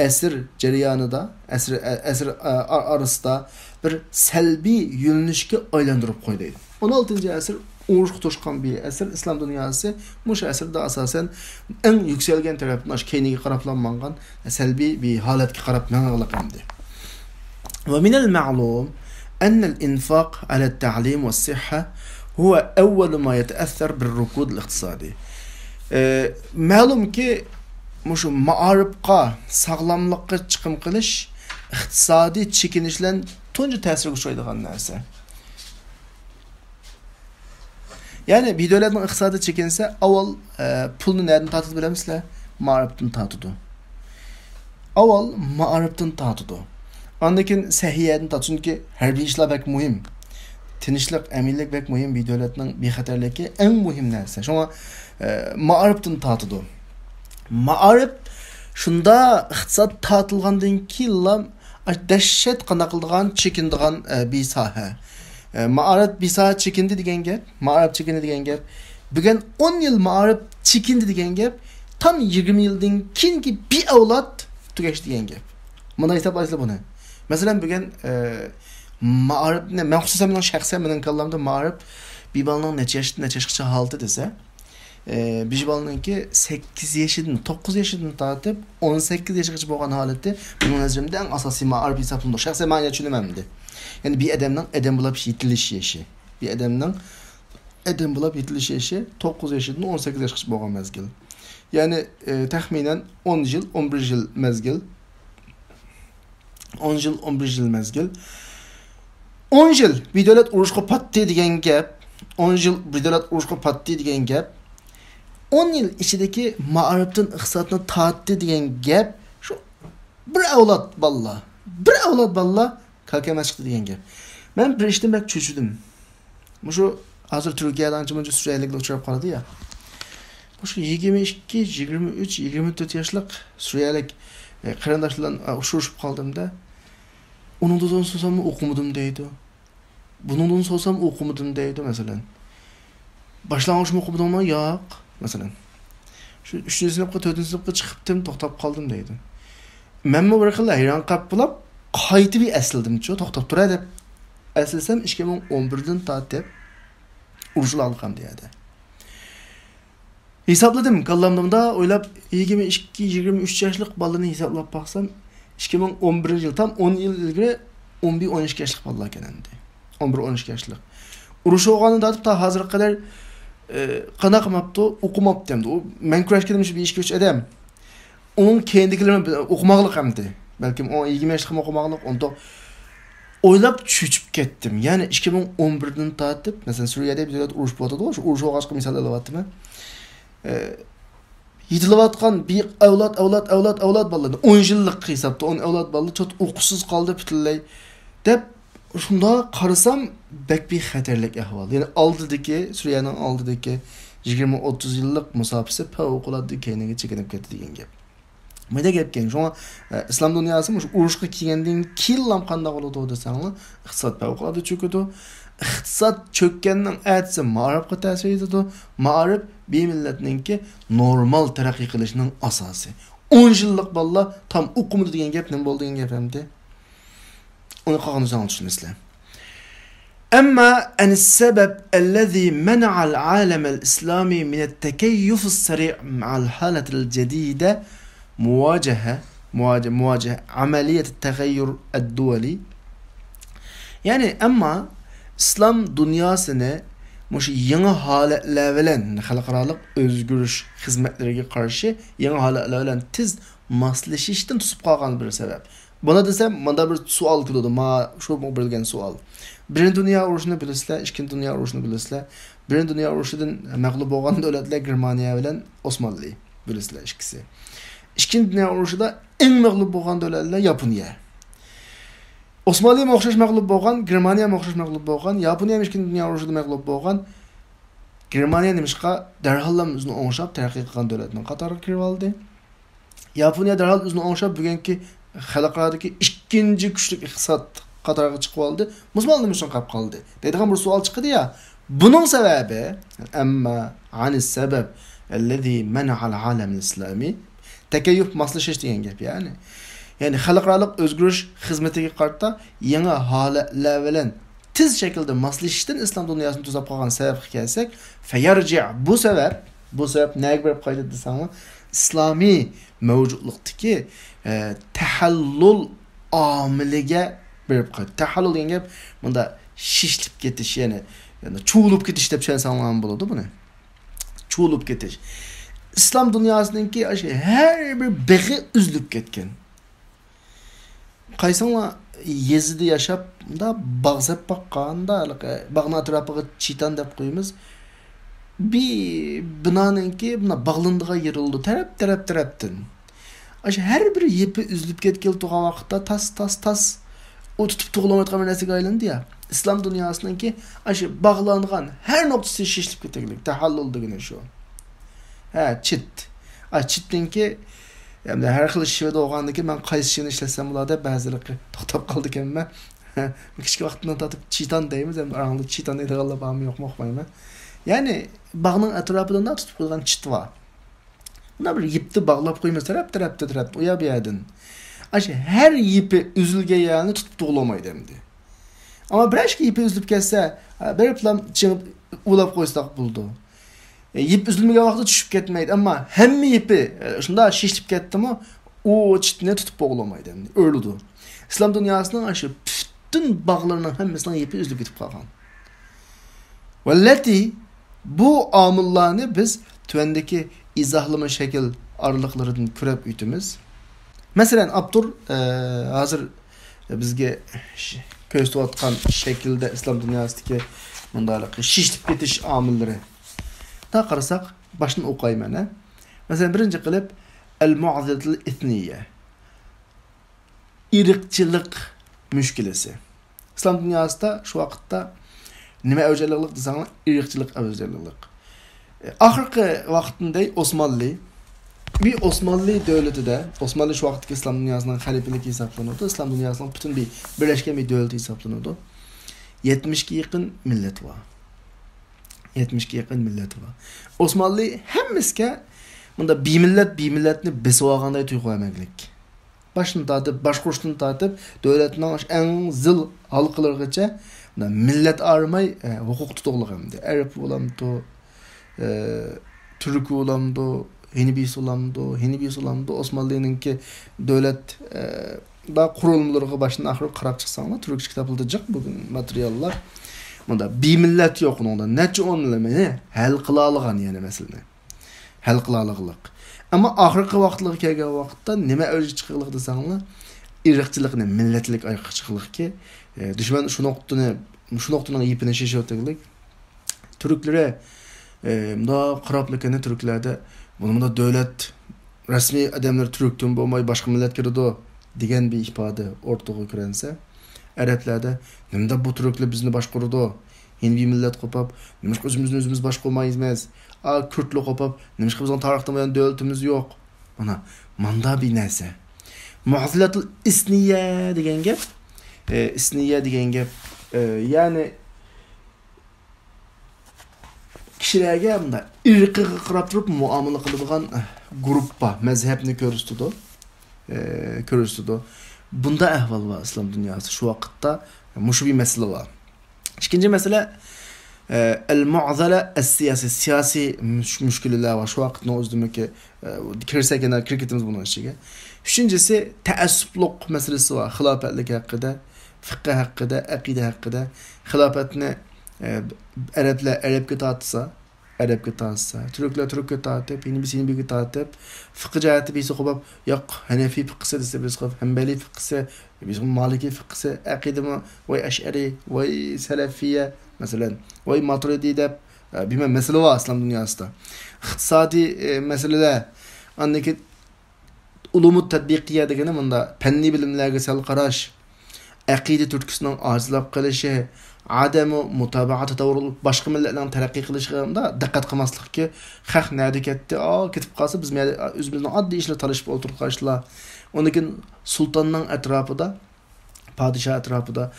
ئەسىر جەريانىدا، ئەسىر، ئەسىر، ئارىسىدا بىر سەلبىي يۆنىلىشكە ئايلاندۇرۇپ قويدى. ئون ئالتىنچى ئەسىر ئۇرۇشقا توشقان بىر ئەسىر، ئىسلام دۇنياسى مۇشۇ ئەسىردە ئاساسەن ئەڭ يۈكسەلگەن تەرەپتىن ئاشۇ كەينىگە قاراپلا ماڭغان، سەلبىي بىر ھالەتكە قاراپ مېڭىۋالغان ئەمدى. ومن المعلوم أن الإنفاق على التعليم والصحة هو أول ما يتأثر بالركود الاقتصادي. ئى، مەلۇمكى، مۇشۇ مائارىپقا، ساغلاملىققا چىقىم قىلىش ئىقتىسادىي چېكىنىش بىلەن تۇنجى تەسىرگە ئۇچرايدىغان نەرسە. يەنى بىر دۆلەتنىڭ ئىقتىسادى چېكىنسە، ئاۋۋال، ئە، پۇلنى نەدىن تارتىدۇ بىلەمسىلەر؟ مائارىپتىن تارتىدۇ. ئاۋۋال مائارىپتىن تارتىدۇ. ئاندىن كېيىن سەھىيەدىن تارتىدۇ. چۈنكى ھەربىي ئىشلار بەك مۇھىم. تىنچلىق، ئەمىنلىك بەك مۇھىم. بىر دۆلەتنىڭ بىخەتەرلىكى ئەڭ مۇھىم نەرسە. شۇڭا، ئە، مائارىپتىن تارتىدۇ. مائارىپ شۇنداق ئىقتىساد تارتىلغاندىن كېيىنلا دەھشەت قانداق قىلىدىغان، چېكىنىدىغان، ئە، بىر ساھە. ئە، مائارىپ بىر ساھە چېكىندى دېگەن گەپ، مائارىپ چېكىندى دېگەن گەپ. بۈگۈن ئون يىل مائارىپ چېكىندى دېگەن گەپ، تام يىگىرمە يىلدىن كېيىنكى بىر ئەۋلاد تۈگەش دېگەن گەپ. مۇنداق ھېسابلايسىلەر بۇنى. مەسىلەن، بۈگۈن، ئە، مائارىپنى، مەن خۇسۇسەن مېنىڭ شەخسەن مېنىڭ كاللامدا مائارىپ بىر بالىنىڭ نەچچە ياشتىن نەچچە ياشقىچە ھالىتى دېسە، ئى، بىر بالىنىڭكى سەككىز يېشىدىن، توققۇز يېشىدىن تارتىپ ئون سەككىز يېشىغىچە بولغان ھالىتى مېنىڭ نەزىرىمدە ئەڭ ئاساسىي مائارىپ ھېسابلىنىدۇ. شەخسەن مەن چۈشىنىمەن ئەمدى. يەنى بىر ئادەمنىڭ ئادەم بولۇپ يېتىلىش يېشى. بىر ئادەمنىڭ ئادەم بولۇپ يېتىلىش يېشى توققۇز يېشىدىن ئون سەككىز ياشقىچە بولغان مەزگىل. يەنى، ئى، تەخمىنەن ئون يىل، ئون بىر يىل مەزگىل. ئون يىل، ئون بىر يىل مەزگىل. ئون يىل بىر دۆلەت ئۇرۇشقا پاتتى دېگەن گەپ. ئون يىل بىر دۆلەت ئۇرۇشقا پاتتى دېگەن گەپ. ئون يىل ئىچىدىكى مائارىپتىن ئىقتىسادنى تارتتى دېگەن گەپ. شۇ بىر ئەۋلاد بالىلار، بىر ئەۋلاد بالىلار كاكەمە چىقتى دېگەن گەپ. مەن بىر ئىشتىن بەك چۆچۈدۈم. مۇشۇ ھازىر تۈركىيەدە ئانچە-مۇنچە سۈرىيەلىكلەر ئۇچراپ قالىدۇ يا. مۇشۇ يىگىرمە ئىككى، يىگىرمە ئۈچ، يىگىرمە تۆت ياشلىق سۈرىيەلىك، ئە، قېرىنداش بىلەن، ئە، ئۇچرىشىپ قالدىم-دە. ئۇنىڭدىن سورىسام ئوقۇمىدىم دەيدۇ. بۇنىڭدىن سورىسام ئوقۇمىدىم دەيدۇ، مەسىلەن. باشلانغۇچمۇ ئوقۇمىدىڭمۇ؟ ياق، مەسىلەن. شۇ ئۈچىنچى سىنىپقا، تۆتىنچى سىنىپقا چىقىپتىم، توختاپ قالدىم دەيدۇ. مەنمۇ بىر خىل ھەيران قاپ بولاپ، قايتا بىر ئەسلىدىمچۇ، توختاپ تۇرە دەپ. ئەسلىسەم ئىككى مىڭ ئون بىردىن تارتىپ ئۇرۇشۇلالىغان دېيەدە. ھېسابلىدىم، كاللامدا مۇنداق ئويلاپ، يىگىرمە ئىككى، يىگىرمە ئۈچ ياشلىق بالىنى ھېسابلاپ باقسام، ئىككى مىڭ ئون بىرىنچى يىل، تام ئون يىل ئىلگىرى ئون بىر، ئون ئىككى ياشلىق بالىلار ئىكەن ئەمدى. ئون بىر، ئون ئىككى ياشلىق. ئۇرۇش بولغاندىن تارتىپ تا ھازىرغا قەدەر، ئە، قانداق قىلماپتۇ؟ ئوقۇماپتۇ ئەمدى. ئۇ، مەن كۆرۈشكىنىم شۇ بىر ئىككى ئۈچ ئادەم. ئۇنىڭ كەينىدىكىلىرى ئوقۇماقلىق ئەمدى. بەلكىم ئون، يىگىرمە ياشلىقمۇ ئوقۇماقلىق، ئون توققۇز. ئويلاپ چۆچۈپ كەتتىم. يەنى ئىككى مىڭ ئون بىردىن تارتىپ، مەسىلەن، سۈرىيەدە بىر دۆلەت ئۇرۇش بولۇۋاتىدۇ، شۇ ئۇرۇش بولغاچقا مىسال ئېلىۋاتىمەن. ئە، يېتىلىۋاتقان بىر ئەۋلاد، ئەۋلاد، ئەۋلاد، ئەۋلاد بالىلىرىنى، ئون يىللىق ھېسابتا ئون ئەۋلاد بالىلار چوت ئوقۇشسىز قالدى پۈتۈنلەي، دەپ شۇنداق قارىسام، بەك بىر خەتەرلىك ئەھۋال. يەنى ئالدىدىكى، سۈرىيەنىڭ ئالدىدىكى يىگىرمە، ئوتتۇز يىللىق مۇساپىسى پەۋقۇلئاددە كەينىگە چېكىنىپ كەتتى دېگەن گەپ. مۇنداق گەپكەن. شۇڭا، ئە، ئىسلام دۇنياسى مۇشۇ ئۇرۇشقا كىرگەندىن كېيىنلا قانداق بولىدۇ دېسەڭلار، ئىقتىساد پەۋقۇلئاددە چۆكىدۇ. ئىقتىساد چۆككەننىڭ ئەتىسى مائارىپقا تەسىر يېتىدۇ. مائارىپ بىر مىللەتنىڭكى نورمال تەرەققىي قىلىشىنىڭ ئاساسى. ئون يىللىق بالىلار تام ئوقۇمىدى دېگەن گەپ نېمە بولدى دېگەن گەپ ئەمدى؟ ئۇنى قالغان ئۆزۈڭلار چۈشىنىسىلەر. أما عن السبب الذي منع العالم الإسلامي من التكيف السريع مع الحالة الجديدة مواجهة مواجهة مواجهة عملية التغير الدولي. يەنى، ئەمما ئىسلام دۇنياسىنى مۇشۇ يېڭى ھالەتلەر بىلەن، خەلقئارالىق ئۆزگىرىش خىزمەتلىرىگە قارشى يېڭى ھالەتلەر بىلەن تېز ماسلىشىشتىن توسۇپ قالغان بىر سەۋەب. بۇنى دېسەم، مۇندا بىر سوئال كېلىدۇ، ما شۇ بىلگەن سوئال. بىرىنچى دۇنيا ئۇرۇشىنى بىلىسىلەر، ئىككىنچى دۇنيا ئۇرۇشىنى بىلىسىلەر. بىرىنچى دۇنيا ئۇرۇشىدىن مەغلۇپ بولغان دۆلەتلەر گېرمانىيە بىلەن ئوسمانلى، بىلىسىلەر ئىككىسى. ئىككىنچى دۇنيا ئۇرۇشىدا ئەڭ مەغلۇپ بولغان دۆلەتلەر ياپونىيە. ئوسمانلىمۇ ئوخشاش مەغلۇپ بولغان، گېرمانىيەمۇ ئوخشاش مەغلۇپ بولغان، ياپونىيەمۇ ئىككىنچى دۇنيا ئۇرۇشىدا مەغلۇپ بولغان، گېرمانىيە نېمىشقا دەرھاللا ئۆزىنى ئوڭشاپ تەرەققىي قىلغان دۆلەتنىڭ قاتارىغا كىرىۋالدى؟ ياپونىيە دەرھال ئۆزىنى ئوڭشاپ، بۈگۈنكى خەلقئارادىكى ئىككىنچى كۈچلۈك ئىقتىساد قاتارىغا چىقىۋالدى. مۇسۇلمانلار نېمە ئۈچۈن قاپ قالدى؟ دەيدىغان بىر سوئال چىقىدۇ يا. بۇنىڭ سەۋەبى، أما عن السبب الذي منع العالم الإسلامي، تەكەييۇپ، ماسلىشىش دېگەن گەپ، يەنى. يەنى خەلقئارالىق ئۆزگىرىش خىزمىتىگە قارىتا يېڭى ھالەتلەر بىلەن تېز شەكىلدە ماسلىشىشتىن ئىسلام دۇنياسىنى توساپ قالغان سەۋەبكە كەلسەك، فيرجع، بۇ سەۋەب، بۇ سەۋەب نەگە بېرىپ قايتىدۇ دېسەڭلار، ئىسلامىي مەۋجۇتلۇقتىكى، ئە، تەھەللۇل ئامىلىگە بېرىپ قايتىدۇ. تەھەللۇل دېگەن گەپ مۇندا شىشلىپ كېتىش، يەنى، يەنى چۇۋۇلۇپ كېتىش دەپ چۈشەنسەڭلارمۇ بولىدۇ بۇنى. چۇۋۇلۇپ كېتىش. ئىسلام دۇنياسىنىڭكى ئاشۇ ھەر بىر بېغى ئۈزۈلۈپ كەتكەن. قايسىڭلار يېزىدا ياشاپ، مۇنداق باغ سەپ باققاندا، ھېلىقى باغنىڭ ئەتراپىغا چىتان دەپ قويىمىز. بىر بىنانىڭكى مۇنداق باغلىنىدىغان يېرى بولىدۇ، تەرەپ، تەرەپ، تەرەپتىن. ئاشۇ ھەر بىر يىپى ئۈزۈلۈپ كەتكىلى تۇرغان ۋاقىتتا تاس، تاس، تاس، ئۇ تۇتۇپ تۇغۇلمايدىغان بىر نەرسىگە ئايلاندى يا. ئىسلام دۇنياسىنىڭكى ئاشۇ باغلانغان ھەر نۇقتىسى شىشلىپ كېتەرلىك، تەھەللۇل دېگىنى شۇ. ھە، چىت. ئا، چىتنىڭكى، ئەمدى ھەر خىل شىۋىدا بولغاندىكىن، مەن قايسى شىۋىنى ئىشلەتسەم بولار دەپ، بەزىلىرى توختاپ قالىدىكەنمەن. كىچىك ۋاقتىمدىن تارتىپ چىتان دەيمىز، ئەمدى ئاراڭدا چىتان دەيدىغانلار بارمۇ يوقمۇ ئۇقمايمەن. يەنى، باغنىڭ ئەتراپىدا تۇتۇپ قويغان چىت بار. مۇنداق بىر يىپتە باغلاپ قويىمىز، تەرەپ، تەرەپتە، تەرەپتە، ئۇ يەر، بۇ يەردىن. ئاشۇ ھەر يىپى ئۈزۈلگەن يەرنى تۇتۇپ تۇغۇلمايدۇ ئەمدى. ئەمما بىرەر ئىككى يىپى ئۈزۈلۈپ كەتسە، بىر پىلان چىڭىپ ئۇۋىلاپ قويساق بولىدۇ. يىپ ئۈزۈلمىگەن ۋاقىتتا چۈشۈپ كەتمەيدۇ، ئەمما ھەممە يىپى شۇنداق شىشلىپ كەتتىمۇ، ئۇ چىتنى تۇتۇپ بولغىلىمايدۇ، ئۆلىدۇ. ئىسلام دۇنياسىنىڭ ئاشۇ پۈتۈن باغلىرىنىڭ ھەممىسىنىڭ يىپى ئۈزۈلۈپ كېتىپ قالغان. ۋەللەتى، بۇ ئامىللارنى بىز تۆۋەندىكى ئىزاھلىما شەكىل ئارىلىقلىرىدىن كۆرۈپ ئۆتىمىز. مەسىلەن، ئاپتور، ئە، ھازىر بىزگە ش-، كۆرسىتىۋاتقان شەكىلدە ئىسلام دۇنياسىدىكى مۇنداق شىشلىپ كېتىش ئامىللىرى. دا قارىساق، باشتىن ئوقۇيمەن، ھە. مەسىلەن، بىرىنچى قىلىپ، ئەل مۇئادىلەتىل ئىتنىيە. ئىرقچىلىق مۈشكۈلىسى. ئىسلام دۇنياسىدا شۇ ۋاقىتتا نېمە ئەۋج ئالغانلىق دېسەڭلار، ئىرقچىلىق ئەۋج ئالغانلىق. ئاخىرقى ۋاقىتتىن دەي ئوسمانلى، بىر ئوسمانلى دۆلىتىدە، ئوسمانلى شۇ ۋاقىتتىكى ئىسلام دۇنياسىنىڭ خەلىپىلىكى ھېسابلىنىدۇ، ئىسلام دۇنياسىنىڭ پۈتۈن بىر بىرلەشكەن بىر دۆلىتى ھېسابلىنىدۇ. يەتمىشكە يېقىن مىللەت بار. يەتمىشكە يېقىن مىللەت بار. ئوسمانلى ھەممىسىگە مۇنداق بىمىللەت، بىمىللەتنى بېسىۋالغاندەك تۇيغۇ ئەمەكلىك. باشتىن تارتىپ، باشقۇرۇشتىن تارتىپ، دۆلەتنىڭ ئەڭ زىل ھالقىلىرىغىچە مۇنداق مىللەت ئايرىماي، ئە، ھوقۇق تۇتۇقلۇق ئەمدى. ئەرەب بولامدۇ، ئە، تۈرك بولامدۇ، ھىندىبىس بولامدۇ، ھىندىبىس بولامدۇ، ئوسمانلىنىڭكى دۆلەت، ئە، دا قۇرۇلمىلىرىغا باشتىن ئاخىر قاراپ چىقساڭلار، تۈركچە كىتابلىرىدا جىق بۈگۈن ماتېرىياللار. مۇنداق بىمىللەت يوق ئۇنىڭدا. نەچچە ئون مىللەتنى ھەل قىلالىغان يەنە مەسىلىنى. ھەل قىلالىغلىق. ئەمما ئاخىرقى ۋاقىتلارغا كەلگەن ۋاقىتتا نېمە ئەۋجىگە چىقىغلىق دېسەڭلار، ئىرقچىلىقنى، مىللەتلىك ئايرىققا چىقىغلىقكى، ئە، دۈشمەن شۇ نۇقتىنى، شۇ نۇقتىنىڭ يىپىنى شېشىۋېتىغلىك. تۈركلىرى، ئە، مۇنداق قاراپلىكىنى تۈركلەردە، بۇنى مۇنداق دۆلەت رەسمىي ئادەملىرى تۈركتىن بولماي باشقا مىللەت كىرىدۇ دېگەن بىر ئىپادە ئورتىغا كۆرۈنسە، ئەرەبلەردە نېمىدەپ بۇ تۈركلەر بىزنى باشقۇرىدۇ؟ ھىندى مىللەت قوپاپ، نېمىشقا ئۆزىمىزنى ئۆزىمىز باشقۇرمايمىز؟ ئا، كۈردلەر قوپاپ، نېمىشقا بىزنىڭ تارىختىن بۇيان دۆلىتىمىز يوق؟ مانا، ماندا بىر نەرسە. مۇئادىلەتۇل ئىسنىيە دېگەن گەپ، ئە، ئىسنىيە دېگەن گەپ، ئە، يەنى كىشىلەرگە مۇنداق ئىرقىغا قاراپ تۇرۇپ مۇئامىلە قىلىدىغان، ئە، گۇرۇپپا، مەزھەپنى كۆرسىتىدۇ. ئە، كۆرسىتىدۇ. بۇنداق ئەھۋال بار ئىسلام دۇنياسىدا شۇ ۋاقىتتا. مۇشۇ بىر مەسىلە بار. ئىككىنچى مەسىلە، ئە، ئەل مۇئزەلە ئەس سىياسىي، سىياسىي مۈش-، مۈشكۈلىلەر بار شۇ ۋاقىتنىڭ ئۆزىدىمۇكى، ئە، كىرسەك يەنە كىرىپ كېتىمىز بۇنىڭ ئىچىگە. ئۈچىنچىسى، تەئەسسۇپلۇق مەسىلىسى بار. خىلاپەتلىك ھەققىدە، فىقھە ھەققىدە، ئەقىدە ھەققىدە. خىلاپەتنى، ئە، ئەرەبلەر ئەرەبكە تارتسا، ئەرەبكە تارتسا، تۈركلەر تۈرككە تارتىپ، ھىندى بىرسى ھىندىگە تارتىپ، فىقھى جەھەتتە بىرسى قوپاپ، ياق، ھەنەفىي فىقھىسى دېسە، بىرسى قوپاپ، ھەمبەلىي فىقھىسى، بىرسى مالىكىي فىقھىسى، ئەقىدىمۇ، ۋاي ئەشئەرىي، ۋاي سەلەفىيە، مەسىلەن، ۋاي ماتۇرىدىي دەپ، ئە، بىلمەم، مەسىلە بار ئىسلام دۇنياسىدا. ئىقتىسادىي، ئە، مەسىلىلەر، ئاندىن كېيىن ئۇلۇمۇت تەتبىقىيە دېگىنى مۇنداق، پەننىي بىلىملەرگە سەل قاراش، ئەقىدە تۈرتكىسىنىڭ ئاجىزلاپ قېلىشى، ئادەمۇ مۇتابىئە تەتەۋۋۇر، باشقا مىللەتلەرنىڭ تەرەققىي قىلىشىغا دىققەت قىلماسلىقكى، خەق نەدە كەتتى، ئا، كېتىپ قالسا، بىز مۇ-، ئۆزىمىزنىڭ ئاددىي ئىشلىرى تالىشىپ ئولتۇرۇپ قالىشلا. ئۇندىن كېيىن سۇلتاننىڭ ئەتراپىدا، پادىشاھ ئەتراپىدا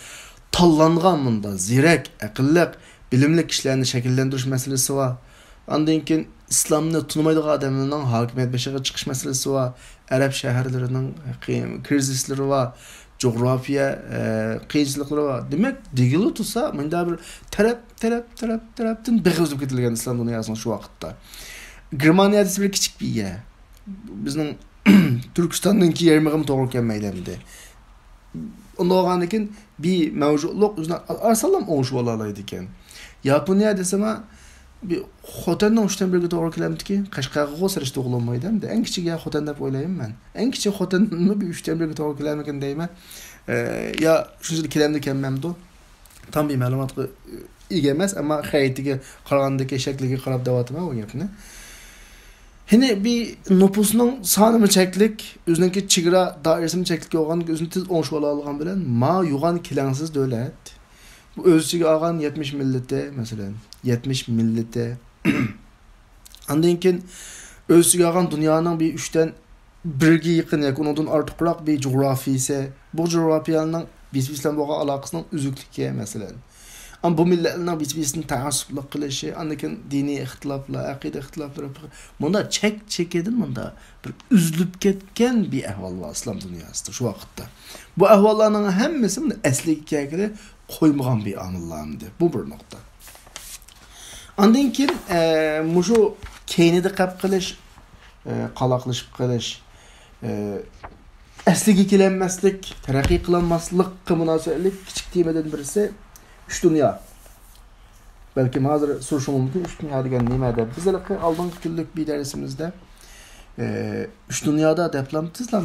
تاللانغان مۇنداق زېرەك، ئەقىللىق، بىلىملىك كىشىلەرنى شەكىللەندۈرۈش مەسىلىسى بار. ئاندىن كېيىن ئىسلامنى تونۇمايدىغان ئادەملەرنىڭ ھاكىمىيەت بېشىغا چىقىش مەسىلىسى بار. ئەرەب شەھەرلىرىنىڭ قىي-، كرىزىسلىرى بار، جۇغراپىيە، ئە، قىيىنچىلىقلىرى بار. دېمەك، دېگىلى تۇرسا، مۇنداق بىر تەرەپ، تەرەپ، تەرەپ، تەرەپتىن بېغىۋېزىپ كېتىلگەن ئىسلام دۇنياسىنىڭ شۇ ۋاقىتتا. گېرمانىيە دېسە بىر كىچىك بىر يەر. بىزنىڭ تۈركىستاننىڭكى يېرىمىغىمۇ توغرا كەلمەيدۇ ئەمدى. ئۇنداق بولغاندىكىن بىر مەۋجۇتلۇق ئۆزىنى ئاسانلا ئوڭشىۋالالايدىكەن. ياپونىيە دېسىمۇ، بىر خوتەننىڭ ئۈچتىن بىرىگە توغرا كېلەمدىكى، قەشقەرگىغۇ سېلىشتۇرغىلى بولمايدۇ ئەمدى. ئەڭ كىچىك يەر خوتەن دەپ ئويلايمەن مەن. ئەڭ كىچىك خوتەنمۇ بىر ئۈچتىن بىرىگە توغرا كېلەرمىكىن دەيمەن. ئە، يا شۇنچىلىك كېلەمدۇ كەلمەمدۇ؟ تام بىر مەلۇماتقا ئىگە ئەمەس، ئەمما خەرىتىگە قارىغاندىكى شەكلىگە قاراپ دەۋاتىمەن بۇ گەپنى. يەنە بىر نوپۇسنىڭ سانىمۇ چەكلىك، ئۆزىنىڭكى چېگرا دائىرىسىمۇ چەكلىك بولغان، ئۆزىنى تېز ئوڭشىۋالالىغان بىلەن ما يوغان كېلەڭسىز دۆلەت. بۇ ئۆز ئىچىگە ئالغان يەتمىش مىللىتى، مەسىلەن، يەتمىش مىللىتى. ئاندىن كېيىن ئۆز ئىچىگە ئالغان دۇنيانىڭ بىر ئۈچتىن بىرگە يېقىن ياكى ئۇنىڭدىن ئارتۇقراق بىر جۇغراپىيىسى. بۇ جۇغراپىيەنىڭ بىر-بىرسى بىلەن بولغان ئالاقىسىنىڭ ئۈزۈكلۈكى، مەسىلەن. ئەمما بۇ مىللەتلەرنىڭ بىر-بىرسىدىن تەئەسسۇپلۇق قىلىشى، ئاندىن كېيىن دىنىي ئىختىلاپلار، ئەقىدە ئىختىلاپلىرى، مۇنداق چەك-چېكىدىن مۇنداق بىر ئۈزۈلۈپ كەتكەن بىر ئەھۋال بار ئىسلام دۇنياسىدا شۇ ۋاقىتتا. بۇ ئەھۋاللارنىڭ ھەممىسى مۇنداق ئەسلىگە كەلگىلى قويمىغان بىر ئامىللار ئەمدى. بۇ بىر نۇقتا. ئاندىن كېيىن، ئە، مۇشۇ كەينىدە قېلىپ قېلىش، ئە، قالاقلىشىپ قېلىش، ئە، ئەسلىگە كېلەلمەسلىك، تەرەققىي قىلالماسلىققا مۇناسىۋەتلىك كىچىك تېمىدىن بىرسى ئۈچ دۇنيا. بەلكىم ھازىر سورىشىڭىز مۇمكىن، ئۈچ دۇنيا دېگەن نېمە دەپ. بىز ھېلىقى ئالدىنقى كۈنلۈك بىر دەرسىمىزدە، ئە، ئۈچ دۇنيادا دەپلا تېزلا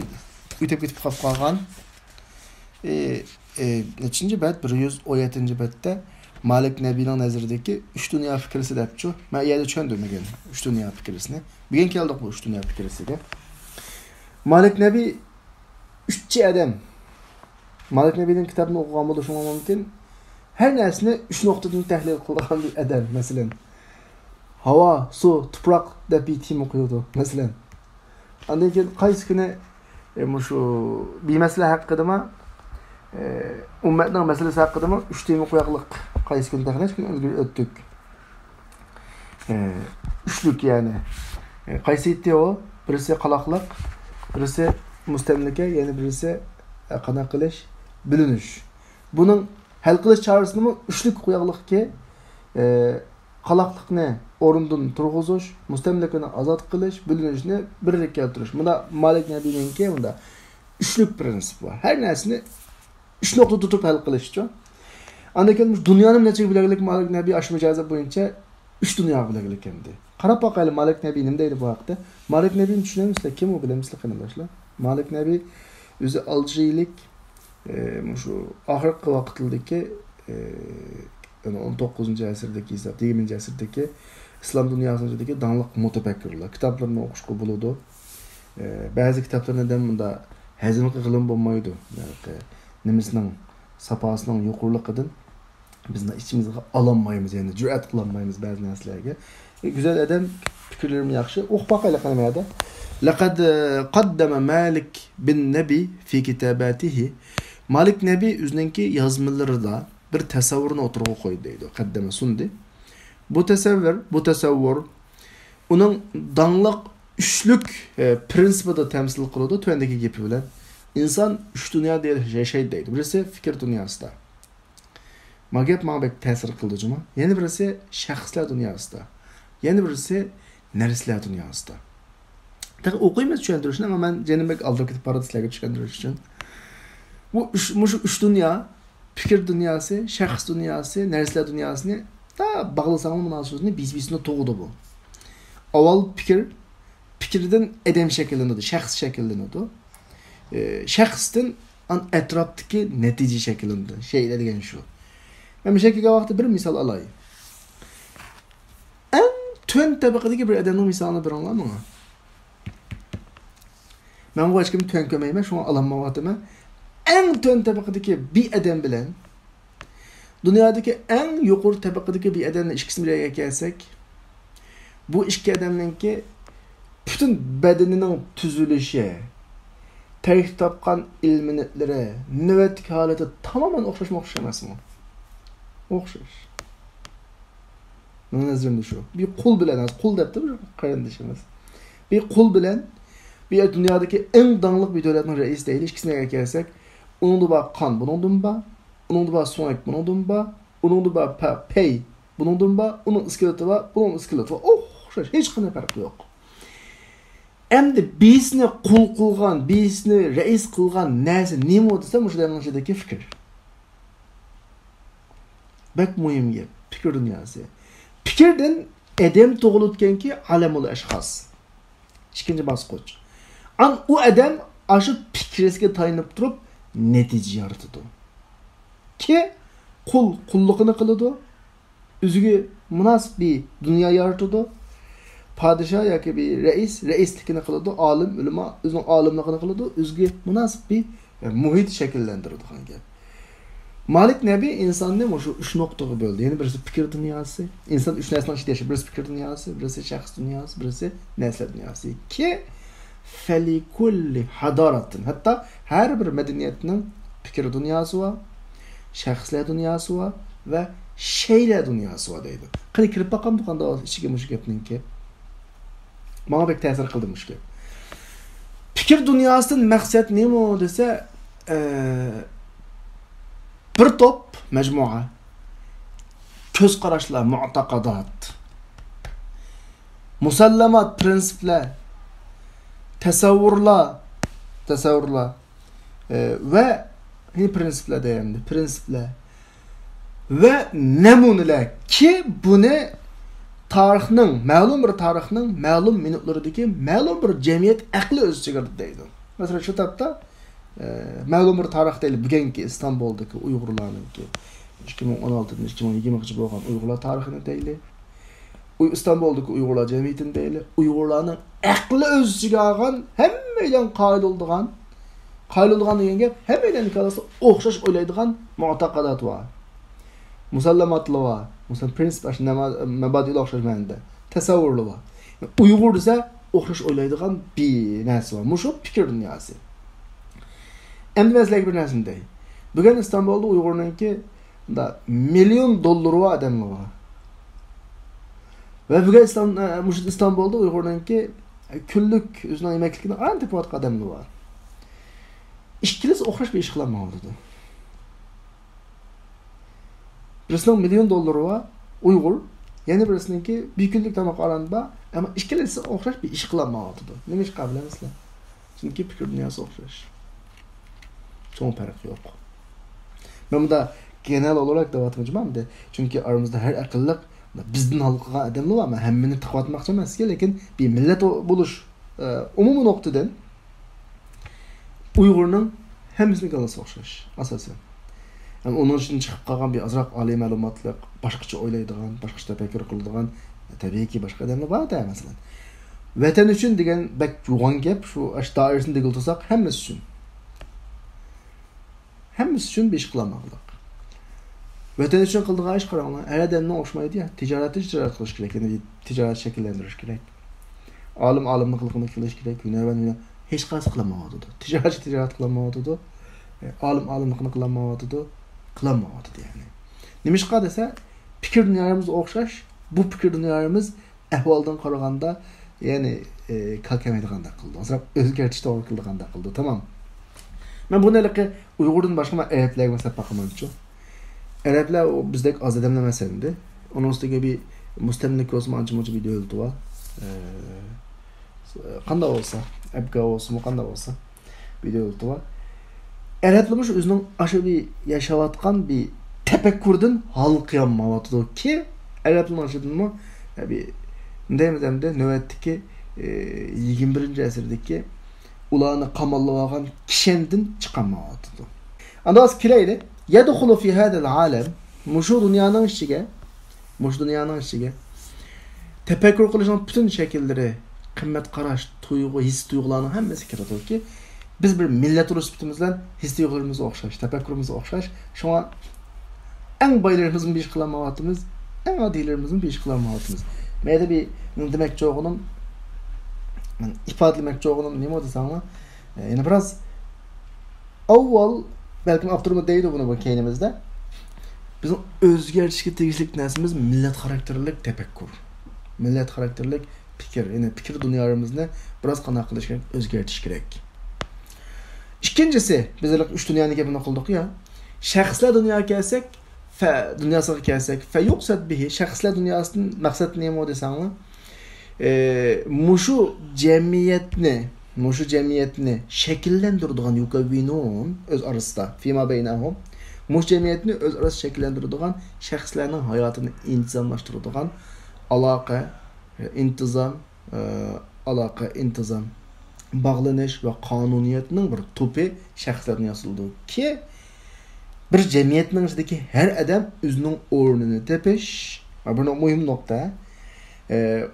ئۆتۈپ كېتىپ قاپ قالغان. ئى، ئى، نەچچىنچى بەت؟ بىر يۈز ئون يەتتىنچى بەتتە مالىك نەبىنىڭ نەزىرىدىكى ئۈچ دۇنيا پىكرىسى دەپچۇ. مەن ئۇ يەردە چۈشەندۈرمىگەن ئۈچ دۇنيا پىكرىسىنى. بۈگۈن كەلدۇق بۇ ئۈچ دۇنيا پىكرىسىگە. مالىك نەبى ئۈچچى ئادەم. مالىك نەبىنىڭ كىتابىنى ئوقۇغان بولۇشىڭىز مۇمكىن. ھەر نەرسىنى ئۈچ نۇقتىدىن تەھلىل قىلىدىغان بىر ئادەم، مەسىلەن. ھاۋا، سۇ، تۇپراق دەپ بىر تېما قويىدۇ، مەسىلەن. ئاندىن كېيىن قايسى كۈنى، ئە، مۇشۇ بىر مەسىلە ھەققىدىمۇ، ئە، ئۈممەتنىڭ مەسىلىسى ھەققىدىمۇ ئۈچ تېما قوياقلىق. قايسى كۈنى تەخنەش كۈن ئۆتتۈك. ئە، ئۈچلۈك يەنى. ئە، قايسى ئىدى ئۇ؟ بىرسى قالاقلىق، بىرسى مۇستەملىكە، يەنە بىرسى، ئە، قانداق قىلىش؟ بۆلۈنۈش. بۇنىڭ ھەل قىلىش چارىسىنىمۇ ئۈچلۈك قوياقلىقكى، ئە، قالاقلىقنى ئورنىدىن تۇرغۇزۇش، مۇستەملىكىنى ئازاد قىلىش، بۆلۈنۈشنى بىرلىككە كەلتۈرۈش. مۇندا مالىك نەبىنىڭكى مۇندا ئۈچلۈك پىرىنسىپ بار. ھەر نەرسىنى ئۈچ نۇقتىدا تۇرۇپ ھەل قىلىشچۇ. ئاندىن كېيىن مۇشۇ دۇنيانى نەچچىگە بۆلەرلىك مالىك نەبى ئاشۇ مۇجازا بويىچە ئۈچ دۇنياغا بۆلەرلىك ئەمدى. قاراپ باقايلى، مالىك نەبى نېمە دەيدۇ بۇ ھەقتە؟ مالىك نەبىنى چۈشىنەمسىلەر؟ كىم ئۇ، بىلەمسىلەر قېرىنداشلار؟ مالىك نەبى ئۆزى ئالجىرىيىلىك، ئە، مۇشۇ ئاخىرقى ۋاقىتلىرىدىكى، ئە، يەنى ئون توققۇزىنچى ئەسىردىكى ھېساب، يىگىرمىنچى ئەسىردىكى ئىسلام دۇنياسىنىڭ ئىچىدىكى داڭلىق مۇتەپەككۇرلار. كىتابلىرىنى ئوقۇشقا بولىدۇ. ئە، بەزى كىتابلىرىنى دەم مۇندا ھەزىم قىلغىلىمۇ بولمايدۇ. يەنى نېمىسىنىڭ، ساپاسىنىڭ يۇقىرىلىقىدىن بىزنىڭ ئىچىمىزگە ئالالمايمىز، يەنى جۈرئەت قىلالمايمىز بەزى نەرسىلەرگە. ئە، گۈزەل ئادەم، پىكىرلىرىمۇ ياخشى. ئوقۇپ باقايلى قېنى مەدە. لەقەد، ئە، قەددەمە مالىك بىن نەبى فى كىتاباتىھى. مالىك نەبى ئۆزىنىڭكى يازمىلىرىدا بىر تەسەۋۋۇرنى ئوتتۇرىغا قويدى دەيدۇ. قەددەمە سۇندى. بۇ تەسەۋۋۇر، بۇ تەسەۋۋۇر ئۇنىڭ داڭلىق ئۈچلۈك، ئە، پىرىنسىپىدا تەمسىل قىلىدۇ. تۆۋەندىكى گېپى بىلەن، ئىنسان ئۈچ دۇنيادا ياشايدۇ دەيدۇ. بىرسى پىكىر دۇنياسىدا. ما گەپ ماڭا بەك تەسىر قىلدى جۇمۇ. يەنە بىرسى شەخسلەر دۇنياسىدا. يەنە بىرسى نەرسىلەر دۇنياسىدا. تېخى ئوقۇيمىز چۈشەندۈرۈشنى، ئەمما مەن جېنىم بەك ئالدىراپ كېتىپ بارىدۇ سىلەرگە چۈشەندۈرۈش ئۈچۈن. بۇ ئۈچ، مۇشۇ ئۈچ دۇنيا، پىكىر دۇنياسى، شەخس دۇنياسى، نەرسىلەر دۇنياسىنى تا باغلىساڭلار مۇناسىۋىتىنى بىز-بىزنى تۇغىدۇ بۇ. ئاۋۋال پىكىر، پىكىردىن ئادەم شەكىللىنىدۇ، شەخس شەكىللىنىدۇ. ئى، شەخستىن ئان-، ئەتراپتىكى نەتىجە شەكىللىنىدۇ. شەيئىلەر دېگەن شۇ. مەن مۇشۇ كەلگەن ۋاقىتتا بىر مىسال ئالاي. ئەڭ تۆۋەن تەبىقىدىكى بىر ئادەمنىڭ مىسالىنى بېرىڭلار ماڭا. مەن بۇ ھېچكىمنى تۆۋەن كۆرمەيمەن، شۇڭا ئالالمايۋاتىمەن. ئەڭ تۆۋەن تەبىقىدىكى بىر ئادەم بىلەن دۇنيادىكى ئەڭ يۇقىرى تەبىقىدىكى بىر ئادەمنى ئىككىسىنى بىر يەرگە كەلسەك، بۇ ئىككى ئادەمنىڭكى پۈتۈن بەدىنىنىڭ تۈزۈلۈشى، تەركىب تاپقان ئېلېمېنتلىرى، نۆۋەتتىكى ھالىتى تامامەن ئوخشاشمۇ ئوخشاش ئەمەسمۇ؟ ئوخشاش. مېنىڭ نەزىرىمدە شۇ. بىر قۇل بىلەن، قۇل دەپتۇ بىر قېرىندىشىمىز. بىر قۇل بىلەن بىر دۇنيادىكى ئەڭ داڭلىق بىر دۆلەتنىڭ رەئىسى دەيلى، ئىككىسىنى ئەگەر كەلسەك، ئۇنىڭدا بار قان بۇنىڭدىمۇ بار، ئۇنىڭدا بار سۆڭەك بۇنىڭدىمۇ بار، ئۇنىڭدا بار پە-، پەي بۇنىڭدىمۇ بار، ئۇنىڭ ئىسكىلىتى بار، بۇنىڭ ئىسكىلىتى بار. ئوخشاش، ھېچقانداق پەرقى يوق. ئەمدى بىزنى قۇل قىلغان، بىزنى رەئىس قىلغان نەرسە نېمە دېسە، مۇشۇ دەمنىڭ ئىچىدىكى پىكىر. بەك مۇھىم گەپ، پىكىر دۇنياسى. پىكىردىن ئادەم تۇغۇلىدىكەنكى، ئالەمۇل ئەشخاس. ئىككىنچى باسقۇچ. ئان ئۇ ئادەم ئاشۇ پىكرىسىگە تايىنىپ تۇرۇپ نەتىجە يارىتىدۇ. كى قۇل قۇللۇقىنى قىلىدۇ، ئۆزىگە مۇناسىپ بىر دۇنيا يارىتىدۇ. پادىشاھ ياكى بىر رەئىس رەئىسلىكىنى قىلىدۇ، ئالىم ئۆلىما ئۆزىنىڭ ئالىملىقىنى قىلىدۇ، ئۆزىگە مۇناسىپ بىر مۇھىت شەكىللەندۈرىدىغان گەپ. مالىك نەبى ئىنساننى مۇشۇ ئۈچ نۇقتىغا بۆلدى. يەنى بىرسى پىكىر دۇنياسى. ئىنسان ئۈچ نەرسىنىڭ ئىچىدە ياشايدۇ. بىرسى پىكىر دۇنياسى، بىرسى شەخس دۇنياسى، بىرسى نەرسىلەر دۇنياسى. كى فەلىكۇللى ھاداراتىن. ھەتتا ھەر بىر مەدەنىيەتنىڭ پىكىر دۇنياسى بار، شەخسلەر دۇنياسى بار ۋە شەيلەر دۇنياسى بار دەيدۇ. قېنى كىرىپ باقامدۇ قانداق ئىچىگە مۇشۇ گەپنىڭكى؟ ماڭا بەك تەسىر قىلدى مۇشۇ گەپ. پىكىر دۇنياسىدىن مەقسەت نېمە دېسە، ئە، بىر توپ مەجمۇئە، كۆز قاراشلار، مۇتەقەدات، مۇسەللەمات، پرىنسىپلار، تەسەۋۋۇرلار، تەسەۋۋۇرلار، ئە، ۋە، يەنى پرىنسىپلار دەيمەن، پرىنسىپلار ۋە نەمۇنىلەر كى بۇنى تارىخنىڭ، مەلۇم بىر تارىخنىڭ مەلۇم مىنۇتلىرىدىكى مەلۇم بىر جەمئىيەت ئەقلى ئۆز ئىچىگە ئالىدۇ دەيدۇ. مەسىلەن، شۇ تاپتا، ئە، مەلۇم بىر تارىخ دەيلى، بۈگۈنكى ئىستانبۇلدىكى ئۇيغۇرلارنىڭكى ئىككى مىڭ ئون ئالتىدىن ئىككى مىڭ يىگىرمىگىچە بولغان ئۇيغۇرلار تارىخىنى دەيلى. ئۇي-، ئىستانبۇلدىكى ئۇيغۇرلار جەمئىيىتىنى دەيلى. ئۇيغۇرلارنىڭ ئەقلى ئۆز ئىچىگە ئالغان، ھەممەيلەن قايىل بولىدىغان، قايىل بولىدىغان دېگەن گەپ، ھەممەيلەننىڭ كاللىسىدا ئوخشاش ئويلايدىغان مۇتەقەدات بار. مۇسەللەماتلار بار. مۇسەللەم پرىنسىپ، ئاشۇ نەما-، مەبادىلار ئوخشاش مەنىدە. تەسەۋۋۇرلار بار. ئۇيغۇر دېسە، ئوخشاش ئويلايدىغان بىر نەرسە بار. مۇشۇ پىكىر دۇنياسى. ئەمدى مەن سىلەرگە بىر نەرسىنى دەي. بۈگۈن ئىستانبۇلدا ئۇيغۇرنىڭكى مۇنداق مىليون دوللىرى بار ئادەملەر بار. ۋە بۈگۈن ئىستان-، ئە، مۇشۇ ئىستانبۇلدا ئۇيغۇرنىڭكى كۈنلۈك ئۆزىنىڭ يېمەكلىكىنى ئاران تېپىۋاتقان ئادەملەر بار. ئىككىلىسى ئوخشاش بىر ئىش قىلالمايۋاتىدۇ. بىرسىنىڭ مىليون دوللىرى بار، ئۇيغۇر، يەنە بىرسىنىڭكى بىر كۈنلۈك تاماق ئاران بار، ئەمما ئىككىلىسى ئوخشاش بىر ئىش قىلالمايۋاتىدۇ. نېمىشقا بىلەمسىلەر؟ چۈنكى پىكىر دۇنياسى ئوخشاش. چوڭ پەرق يوق. مەن بۇندا گېنېرال ئولاراق دەۋاتىمەن جۇمۇ ئەمدى. چۈنكى ئارىمىزدا ھەر ئەقىللىق، بىزدىن ھالقىغان ئادەملەر بار. مەن ھەممىنى تىقىۋاتماقچى ئەمەس، لېكىن بىر مىللەت بولۇش، ئە، ئومۇمىي نۇقتىدىن ئۇيغۇرنىڭ ھەممىسىنىڭ كاللىسى ئوخشاش، ئاساسەن. ھەم ئۇنىڭ ئىچىدىن چىقىپ قالغان بىر ئازراق ئالىي مەلۇماتلىق، باشقىچە ئويلايدىغان، باشقىچە تەپەككۇر قىلىدىغان، تەبىئىيكى، باشقا ئادەملەر بار-دە، مەسىلەن. ۋەتەن ئۈچۈن دېگەن بەك يوغان گەپ، شۇ ئاشۇ دائىرىسىنى دېگىلى تۇرساق، ھەممىسى ئۈچۈن. ھەممىسى ئۈچۈن بىر ئىش قىلالماقلىق. ۋەتەن ئۈچۈن قىلىدىغان ئىش قاراڭلار، ھەر ئادەمنىڭ ئوخشىمايدۇ يا. تىجارەتتە تىجارەت قىلىش كېرەك، يەنى تىجارەت شەكىللەندۈرۈش كېرەك. ئالىم ئالىملىقىنى قىلىش كېرەك، ھۈنەرۋەن ھۈنەر-، ھېچقايسى قىلالمايۋاتىدۇ. تىجارەتچى تىجارەت قىلالمايۋاتىدۇ. ئالىم ئالىملىقىنى قىلالمايۋاتىدۇ. قىلالمايۋاتىدۇ يەنى. نېمىشقا دېسە، پىكىر دۇنيايىمىز ئوخشاش، بۇ پىكىر دۇنيايىمىز ئەھۋالدىن قارىغاندا، يەنى، ئى، كاكەمەيدىغاندەك قىلىدۇ. ئازراق ئۆزگەرتىش توغرا كېلىدىغاندەك قىلىدۇ. تامام. مەن بۇنى ھېلىقى ئۇيغۇردىن باشقا مەن ئەرەبلەرگە مەسلەپ باقىمەنچۇ. ئەرەبلەر ئۇ بىزدەك ئاز ئادەملەر ئەمەس ئەمدى. ئۇنىڭ ئۈستىگە بىر مۇستەملىكە بولسىمۇ ئانچە مۇنچە بىر دۆلىتى بار. ئە، قانداق بولسا، ئەبگا بولسىمۇ قانداق بولسا بىر دۆلىتى بار. ئەرەبلەر مۇشۇ ئۆزىنىڭ ئاشۇ بىر ياشاۋاتقان بىر تەپەككۇردىن ھالقىيالمايۋاتىدۇ. كېيىن ئەرەبلەرنىڭ ئىچىدىنمۇ، ئە، بىر، دەيمىز ئەمدى، نۆۋەتتىكى، ئە، يىگىرمە بىرىنچى ئەسىردىكى ئۇلارنى قاماللىۋالغان كىشەندىن چىقالمايۋاتىدۇ. ئاندىن ھازىر كېلەيلى. يدخل في هذا العالم، مۇشۇ دۇنيانىڭ ئىچىگە، مۇشۇ دۇنيانىڭ ئىچىگە تەپەككۇر قىلىشنىڭ پۈتۈن شەكىللىرى، قىممەت قاراش، تۇيغۇ، ھېس تۇيغۇلارنىڭ ھەممىسى كىرىدۇكى، بىز بىر مىللەت بولۇش سۈپىتىمىز بىلەن ھېس تۇيغۇلىرىمىز ئوخشاش، تەپەككۇرىمىز ئوخشاش. شۇڭا ئەڭ بايلىرىمىزمۇ بىر ئىش قىلالمايۋاتىمىز، ئەڭ ئاددىيلىرىمىزمۇ بىر ئىش قىلالمايۋاتىمىز. مەن بىر، مېنىڭ دېمەكچى بولغىنىم، مەن ئىپادىلىمەكچى بولغىنىم نېمە دېسەڭلار، ئە، يەنە بىراز ئاۋۋال، بەلكىم ئاپتورمۇ دەيدۇ بۇنى بۇ كەينىمىزدە، بىزنىڭ ئۆزگەرتىشكە تېگىشلىك نەرسىمىز مىللەت خاراكتېرلىك تەپەككۇر، مىللەت خاراكتېرلىك پىكىر، يەنى پىكىر دۇنيالىرىمىزنى بىراز قانداق قىلىش كېرەك، ئۆزگەرتىش كېرەك. ئىككىنچىسى، بىز ھېلىقى ئۈچ دۇنيانىڭ گېپىنى قىلدۇق يا. شەخسلەر دۇنياغا كەلسەك، فە-، دۇنياسىغا كەلسەك، فيقصد به، شەخسلەر دۇنياسىدىن مەقسەت نېمە دېسەڭلار، ئى، مۇشۇ جەمئىيەتنى، مۇشۇ جەمئىيەتنى شەكىللەندۈرىدىغان، يۇكەۋۋىنۇن، ئۆز ئارىسىدا، فيما بەينەھۇم، مۇشۇ جەمئىيەتنى ئۆز ئارىسىدا شەكىللەندۈرىدىغان، شەخسلەرنىڭ ھاياتىنى ئىنتىزاملاشتۇرىدىغان ئالاقە، ئىنتىزام، ئالاقە، ئىنتىزام، باغلىنىش ۋە قانۇنىيەتنىڭ بىر توپى شەخسلەردىن ياسىلىدۇكى، بىر جەمئىيەتنىڭ ئىچىدىكى ھەر ئادەم ئۆزىنىڭ ئورنىنى تېپىش، بۇ مۇھىم نۇقتا. ئە،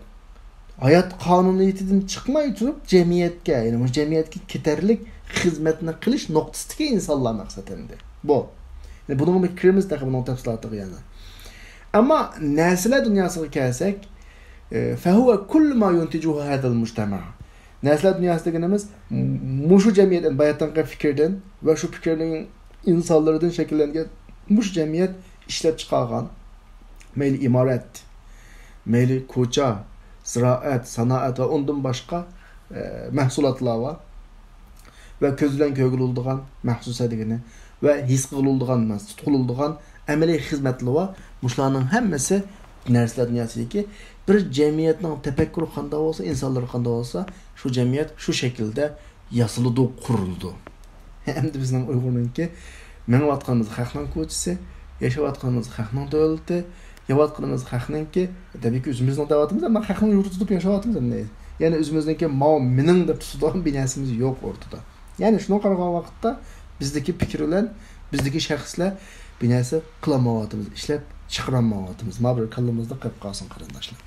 ھايات قانۇنىيىتىدىن چىقماي تۇرۇپ، جەمئىيەتكە، يەنى مۇشۇ جەمئىيەتكە كېتەرلىك خىزمەتنى قىلىش نۇقتىسىدىكى ئىنسانلار مەقسەت ئەمدى. بۇ. يەنى بۇنىڭغا كىرىمىز تېخى بۇنىڭ تەپسىلاتىغا يەنە. ئەمما نەرسىلەر دۇنياسىغا كەلسەك، ئە، فهو كل ما ينتجه هذا المجتمع. نەرسىلەر دۇنياسى دېگىنىمىز مۇشۇ جەمئىيەت، باياتىنقى پىكىردىن ۋە شۇ پىكىرنىڭ ئىنسانلىرىدىن شەكىللەنگەن مۇشۇ جەمئىيەت ئىشلەپچىقارغان، مەيلى ئىمارەت، مەيلى كوچا، زىرائەت، سانائەت ۋە ئۇندىن باشقا، ئە، مەھسۇلاتلار بار. ۋە كۆز بىلەن كۆرگىلى بولىدىغان مەھسۇسە دېگىنى ۋە ھېس قىلغىلى بولىدىغان، تۇتقىلى بولىدىغان ئەمەلىي خىزمەتلىرى بار. مۇشۇلارنىڭ ھەممىسى نەرسىلەر دۇنياسىدىكى بىر جەمئىيەتنىڭ تەپەككۇرى قانداق بولسا، ئىنسانلىرى قانداق بولسا، شۇ جەمئىيەت شۇ شەكىلدە ياسىلىدۇ، قۇرۇلىدۇ. ئەمدى بىزنىڭ ئۇيغۇرنىڭكى مېڭىۋاتقىنىمىز خەقنىڭ كوچىسى، ياشاۋاتقىنىمىز خەقنىڭ دۆلىتى، يەۋاتقىنىمىز خەقنىڭكى، تەبىئىيكى ئۆزىمىزنىڭ دەۋاتىمىز، ئەمما خەقنىڭ يۇرتى دەپ ياشاۋاتىمىز ئەمدى. يەنى ئۆزىمىزنىڭكى ماۋۇ مېنىڭ دەپ تۇتىدىغان بىر نەرسىمىز يوق ئورتىدا. يەنى شۇنىڭغا قارىغان ۋاقىتتا بىزدىكى پىكىر بىلەن بىزدىكى شەخسلەر بىر نەرسە قىلالمايۋاتىمىز، ئىشلەپ چىقىرالمايۋاتىمىز. ما بىر كاللىمىزدا قېلىپ قالسۇن، قېرىنداشلار.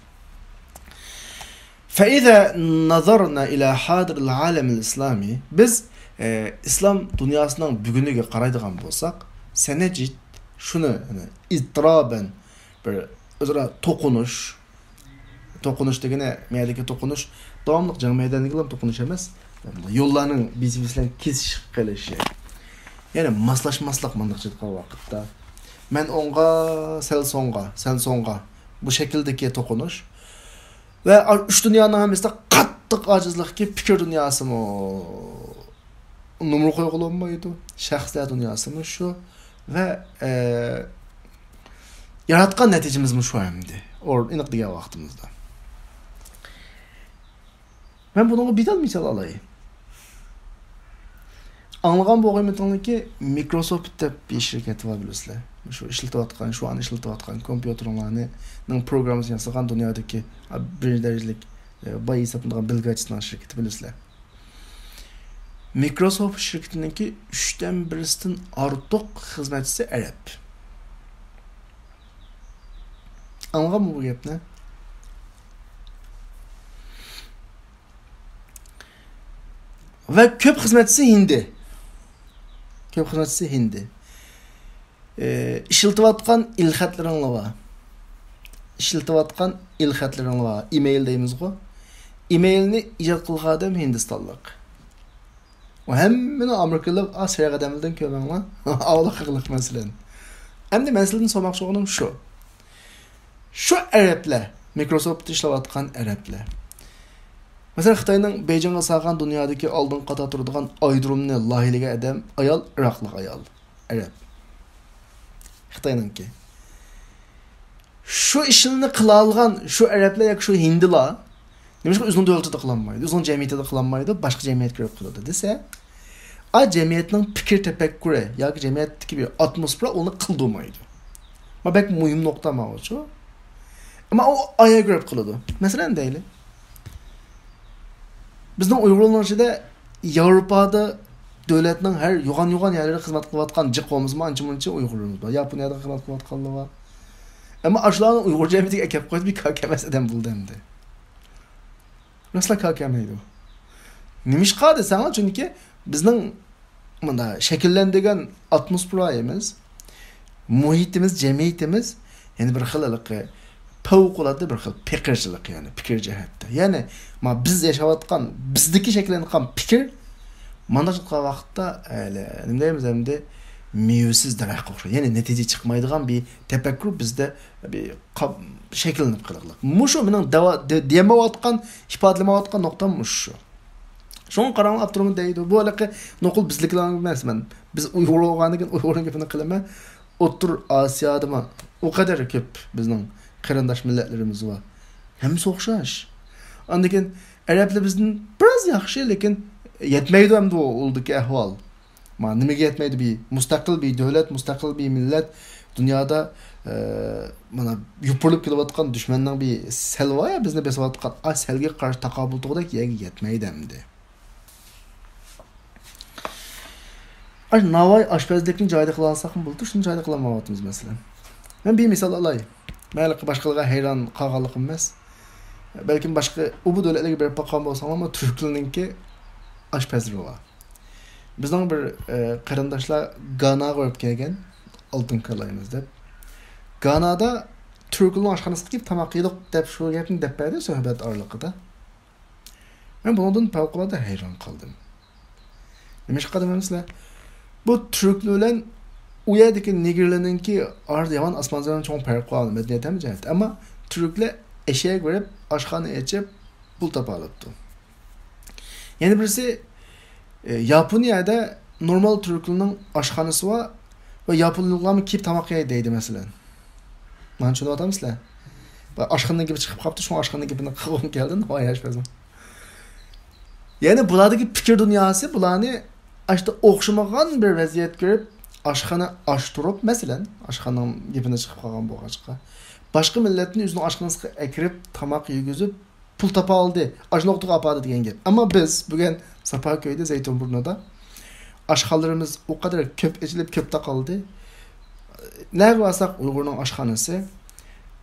فإذا نظرنا إلى حاضر العالم الإسلامي، بىز، ئە، ئىسلام دۇنياسىنىڭ بۈگۈنىگە قارايدىغان بولساق، سنجد، شۇنى، يەنى، اضطرابا، بىر ئۆزئارا توقۇنۇش، توقۇنۇش دېگىنى، مەيەردىكى توقۇنۇش، داۋاملىق جەڭ مەيدانىدىكىلا توقۇنۇش ئەمەس، يوللارنىڭ بىرسى بىرسى بىلەن كېسىشىپ قېلىشى. يەنى ماسلاشماسلىق مۇنداقچە ئېيتقان ۋاقىتتا. مەن ئوڭغا، سەل سوڭغا، سەن سوڭغا. بۇ شەكىلدىكى توقۇنۇش. ۋە ئا-، ئۈچ دۇنيانىڭ ھەممىسىدە قاتتىق ئاجىزلىقكى پىكىر دۇنياسىمۇ نومۇر قويغىلى بولمايدۇ. شەخسلەر دۇنياسىمۇ شۇ. ۋە، ئە، ياراتقان نەتىجىمىزمۇ شۇ ئەمدى. ئور-، ئېنىق دېگەن ۋاقتىمىزدا. مەن بۇنىڭغا بىر دانە مىسال ئالاي. ئاڭلىغان بولغىيمىتىڭلاركى، مىكروسوفت دەپ بىر شىركەت بار بىلىسىلەر. شۇ ئىشلىتىۋاتقان، شۇ ئان ئىشلىتىۋاتقان كومپيۇتېرلارنى، نىڭ پروگراممىسىنى ياسىغان دۇنيادىكى، ئا، بىرىنچى دەرىجىلىك، ئە، باي ھېسابلىنىدىغان بىل گېيتسنىڭ شىركىتى بىلىسىلەر. مىكروسوفت شىركىتىنىڭكى ئۈچتىن بىرسىدىن ئارتۇق خىزمەتچىسى ئەرەب. ئاڭلىغانمۇ بۇ گەپنى؟ ۋە كۆپ خىزمەتچىسى ھىندى. كۆپ خىزمەتچىسى ھىندى. ئى، ئىشلىتىۋاتقان ئېلخەتلىرىڭلار بار. ئىشلىتىۋاتقان ئېلخەتلىرىڭلار بار. ئىمېيل دەيمىزغۇ. ئىمېيلنى ئىجاد قىلغان ئادەم ھىندىستانلىق. ئۇ ھەممىنى ئامېرىكىلىق، ئا، سېرىق ئادەملەردىن كۆرمەڭلار. ئاۋلىق قىلىق مەسىلەن. ئەمدى مەسىلىدىن سورىماقچى بولغىنىم شۇ. شۇ ئەرەبلەر، مىكروسوفتتا ئىشلەۋاتقان ئەرەبلەر. مەسىلەن، خىتاينىڭ بېيجىڭغا سالغان دۇنيادىكى ئالدىنقى قاتار تۇرىدىغان ئايرودرومنى لايىھىلىگەن ئادەم ئايال، ئىراقلىق ئايال، ئەرەب. خىتاينىڭكى. شۇ ئىشنى قىلالىغان شۇ ئەرەبلەر ياكى شۇ ھىندىلار نېمىشقا ئۆزىنىڭ دۆلىتىدە قىلالمايدۇ، ئۆزىنىڭ جەمئىيىتىدە قىلالمايدۇ، باشقا جەمئىيەتكە كىرىپ قىلىدۇ دېسە، ئا جەمئىيەتنىڭ پىكىر تەپەككۇرى ياكى جەمئىيەتتىكى بىر ئاتموسفېرا ئۇنى قىلدۇرمايدۇ. ما بەك مۇھىم نۇقتا ماۋۇچۇ. ئەمما ئۇ ئاياغ كىرىپ قىلىدۇ. مەسىلەن دەيلى. بىزنىڭ ئۇيغۇرلارنىڭ ئىچىدە ياۋروپادا دۆلەتنىڭ ھەر يوغان-يوغان يەرلىرىدە خىزمەت قىلىۋاتقان جىق بولمىسىمۇ ئانچە-مۇنچە ئۇيغۇرلىرىمىز بار. ياپونىيەدە خىزمەت قىلىۋاتقانلار بار. ئەمما ئاشۇلارنى ئۇيغۇر جەمئىيىتىگە ئەكەپ قويۇپ بىر كار كەلمەس ئادەم بولدى ئەمدى. راسلا كار كەلمەيدۇ. نېمىشقا دېسەڭلار، چۈنكى بىزنىڭ مۇندا شەكىللەندۈرگەن ئاتموسفېرامىز، مۇھىتىمىز، جەمئىيىتىمىز، يەنى بىر خىل ھېلىقى پەۋقۇلئاددە بىر خىل پېقىرچىلىق، يەنى پىكىر جەھەتتە. يەنى ما بىز ياشاۋاتقان، بىزدىكى شەكىللەنگەن پىكىر مانداق قىلغان ۋاقىتتا، ھېلى، نېمە دەيمىز ئەمدى، مېۋىسىز دەرەخكە ئوخشايدۇ. يەنى نەتىجە چىقمايدىغان بىر تەپەككۇر بىزدە بىر قاپ-، شەكىللىنىپ قېلىقلىق. مۇشۇ مېنىڭ دەۋا-، دە-، دېمەۋاتقان، ئىپادىلىمەۋاتقان نۇقتام مۇشۇ. شۇڭا قاراڭلار، ئاپتورمۇ دەيدۇ، بۇ ھېلىقى نوقۇل بىزدىكىلەر ئەمەس، مەن، بىز ئۇيغۇر بولغاندىكىن ئۇيغۇرنىڭ گېپىنى قىلىمەن. ئوتتۇرا ئاسىيادىمۇ ئۇ قەدەر كۆپ بىزنىڭ قېرىنداش مىللەتلىرىمىز بار. ھەممىسى ئوخشاش. ئاندىن كېيىن ئەرەبلەر بىزدىن بىراز ياخشى، لېكىن يەتمەيدۇ ئەمدى ئۇ ئۇلدىكى ئەھۋال. ما، نېمىگە يەتمەيدۇ؟ بىر مۇستەقىل بىر دۆلەت، مۇستەقىل بىر مىللەت دۇنيادا، ئە، مانا، يوپۇرۇلۇپ كېلىۋاتقان دۈشمەننىڭ بىر سەل بار يا، بىزنى بېسىۋاتقان، ئا، سەلگە قارشى تاقابىل تۇرغۇدەك يەرگە يەتمەيدۇ ئەمدى. ئاش-، ناۋاي ئاشپەزلىكنى جايىدا قىلالىساقمۇ بولىدۇ، شۇنى جايىدا قىلالمايۋاتىمىز مەسىلەن. مەن بىر مىسال ئالاي. مەن ھېلىقى باشقىلارغا ھەيران قالغانلىقىم ئەمەس. بەلكىم باشقا ئۇ بۇ دۆلەتلەرگە بېرىپ باققان بولساڭلارمۇ، تۈركلەرنىڭكى ئاشپەزلىرى بار. بىزنىڭ بىر، ئە، قېرىنداشلار گاناغا بېرىپ كەلگەن، ئالتۇن كالايمىز دەپ. گانادا تۈركلەرنىڭ ئاشخانىسىغا كېلىپ تاماق يېدۇق دەپ شۇ گەپنى دەپ بەردى سۆھبەت ئارىلىقىدا. مەن بۇنىڭدىن پەۋقۇلئاددە ھەيران قالدىم. نېمىشقا دېمەمسىلەر؟ بۇ تۈركلەر بىلەن ئۇ يەردىكى نېگىرلەرنىڭكى ئارىسىدا يامان ئاسمان زېمىن چوڭ پەرق بار مەدەنىيەت ھەم جەھەتتە. ئەمما تۈركلەر ئەشەگە بېرىپ ئاشخانا ئېچىپ پۇل تاپالاپتۇ. يەنە بىرسى، ئە، ياپونىيەدە نورمال تۈركلەرنىڭ ئاشخانىسى بار ۋە ياپونلۇقلارمۇ كېلىپ تاماق يەيدۇ دەيدۇ مەسىلەن. مانا چۈشىنىۋاتامسىلەر؟ بۇ ئاشخانىنىڭ گېپى چىقىپ قاپتۇ، شۇڭا ئاشخانىنىڭ گېپىنى قىلغۇم كەلدى، ناۋايى ئاشپەزنىڭ. يەنى بۇلاردىكى پىكىر دۇنياسى بۇلارنى ئاشتا ئوخشىمىغان بىر ۋەزىيەتكە كىرىپ، ئاشخانا ئاچتۇرۇپ، مەسىلەن، ئاشخانىنىڭ گېپىنى چىقىپ قالغان بولغاچقا، باشقا مىللەتنى ئۆزىنىڭ ئاشخانىسىغا ئەكىرىپ، تاماق يېگۈزۈپ، پۇل تاپالدى، ئاشۇ نۇقتىغا ئاپاردى دېگەن گەپ. ئەمما بىز بۈگۈن ساپاكۆيدە، زەيتۇنبۇرنىدا ئاشخانىلىرىمىز ئۇ قەدەر كۆپ ئېچىلىپ، كۆپ تاقالدى. نەگە بارساق ئۇيغۇرنىڭ ئاشخانىسى.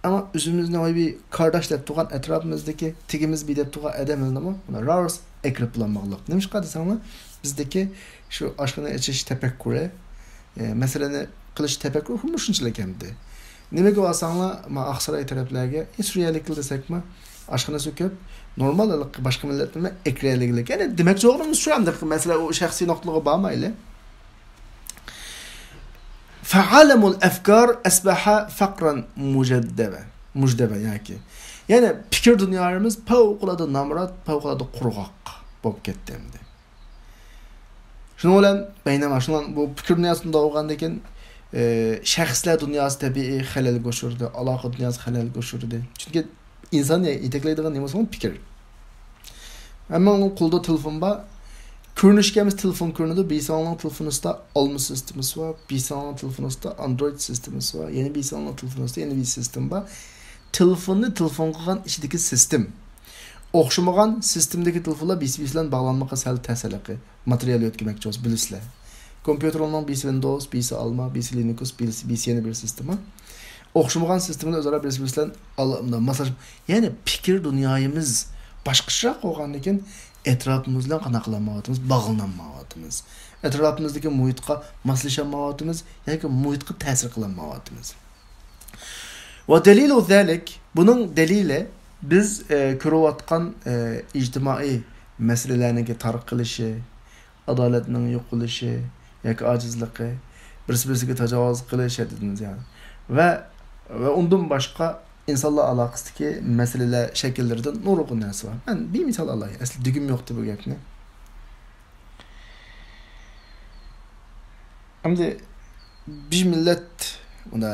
ئەمما ئۆزىمىزنى ۋاي بىر كارداش دەپ تۇرغان، ئەتراپىمىزدىكى تېگىمىز بىر دەپ تۇرغان ئادەملەرنىمۇ مانا راۋۇرۇس ئەكىرىپ بولالماقلىق. نېمىشقا دېسەڭلار، بىزدىكى شۇ ئاشخانا ئېچىش تەپەككۇرى، ئە، مەسىلىنى قىلىش تەپەككۇرى مۇشۇنچىلىك ئەمدى. نېمىگە بارساڭلار، ما، ئاقساراي تەرەپلەرگە، ئە، سۈرىيەلىكلەر دېسەكمۇ، ئاشخانىسى كۆپ، نورمال باشقا مىللەتنىمۇ ئەكىرەلىگلىك. يەنى دېمەكچى بولغىنىمىز شۇ ئەمدى، مەسىلە ئۇ شەخسىي نۇقتىلىققا بارمايلى. فعالم الأفكار أصبح فقرا مجدبا، مجدبا ياكى. يەنى پىكىر دۇنيالىرىمىز پەۋقۇلئاددە نامرات، پەۋقۇلئاددە قۇرغاق بولۇپ كەتتى ئەمدى. شۇنىڭ بىلەن بەينەما، شۇنىڭ بۇ پىكىر دۇنياسى بۇنداق بولغاندىن كېيىن، ئى، شەخسلەر دۇنياسى تەبىئىي خەلەلگە ئۇچرىدى، ئالاقە دۇنياسى خەلەلگە ئۇچرىدى. چۈنكى ئىنسان يېتەكلەيدىغان نېمە بولسىمۇ پىكىر. ھەممىڭنىڭ قولىدا تېلېفون بار. كۆرۈنۈشكە ھەممىسى تېلېفون كۆرۈنىدۇ. بىرسىنىڭ تېلېفونىدا ئالما سىستېمىسى بار، بىرسىنىڭ تېلېفونىدا ئاندرويد سىستېمىسى بار، يەنە بىرسىنىڭ تېلېفونىدا يەنە بىر سىستېما بار. تېلېفوننى تېلېفون قىلغان ئىچىدىكى سىستېم. ئوخشىمىغان سىستېمىدىكى تېلېفونلار بىرسى بىرسى بىلەن باغلانمىغا سەل تەس ھېلىقى. ماتېرىيال يۆتكىمەكچى بولسا بىلىسىلەر. كومپيۇتېرنىڭ بىرسى ۋىندوۋس، بىرسى ئالما، بىرسى لىنۇكس، بىرسى، بىرسى يەنە بىر سىستېما. ئوخشىمىغان سىستېمىنى ئۆزئارا بىرسى بىرسى بىلەن ئال-، مۇنداق ماسلاش-، يەنى پىكىر دۇنيايىمىز باشقىچىراق بولغاندىكىن، ئەتراپىمىز بىلەن قانداق قىلالمايۋاتىمىز، باغلىنالمايۋاتىمىز. ئەتراپىمىزدىكى مۇھىتقا ماسلىشالمايۋاتىمىز ياكى مۇھىتقا تەسىر قىلالمايۋاتىمىز. ودليل ذلك، بۇنىڭ دەلىلى بىز، ئە، كۆرۈۋاتقان، ئە، ئىجتىمائىي مەسىلىلەرنىڭكى تارقىلىشى، ئادالەتنىڭ يوقىلىشى ياكى ئاجىزلىقى، بىرسى-بىرسىگە تاجاۋۇز قىلىش، ۋە، ۋە ئۇندىن باشقا ئىنسانلار ئالاقىسىدىكى مەسىلىلەر شەكىللىرىدە نۇرغۇن نەرسە بار. مەن بىر مىسال ئالاي، ئەسلى دېگۈم يوقتى بۇ گەپنى. ئەمدى بىر مىللەت، مۇندا،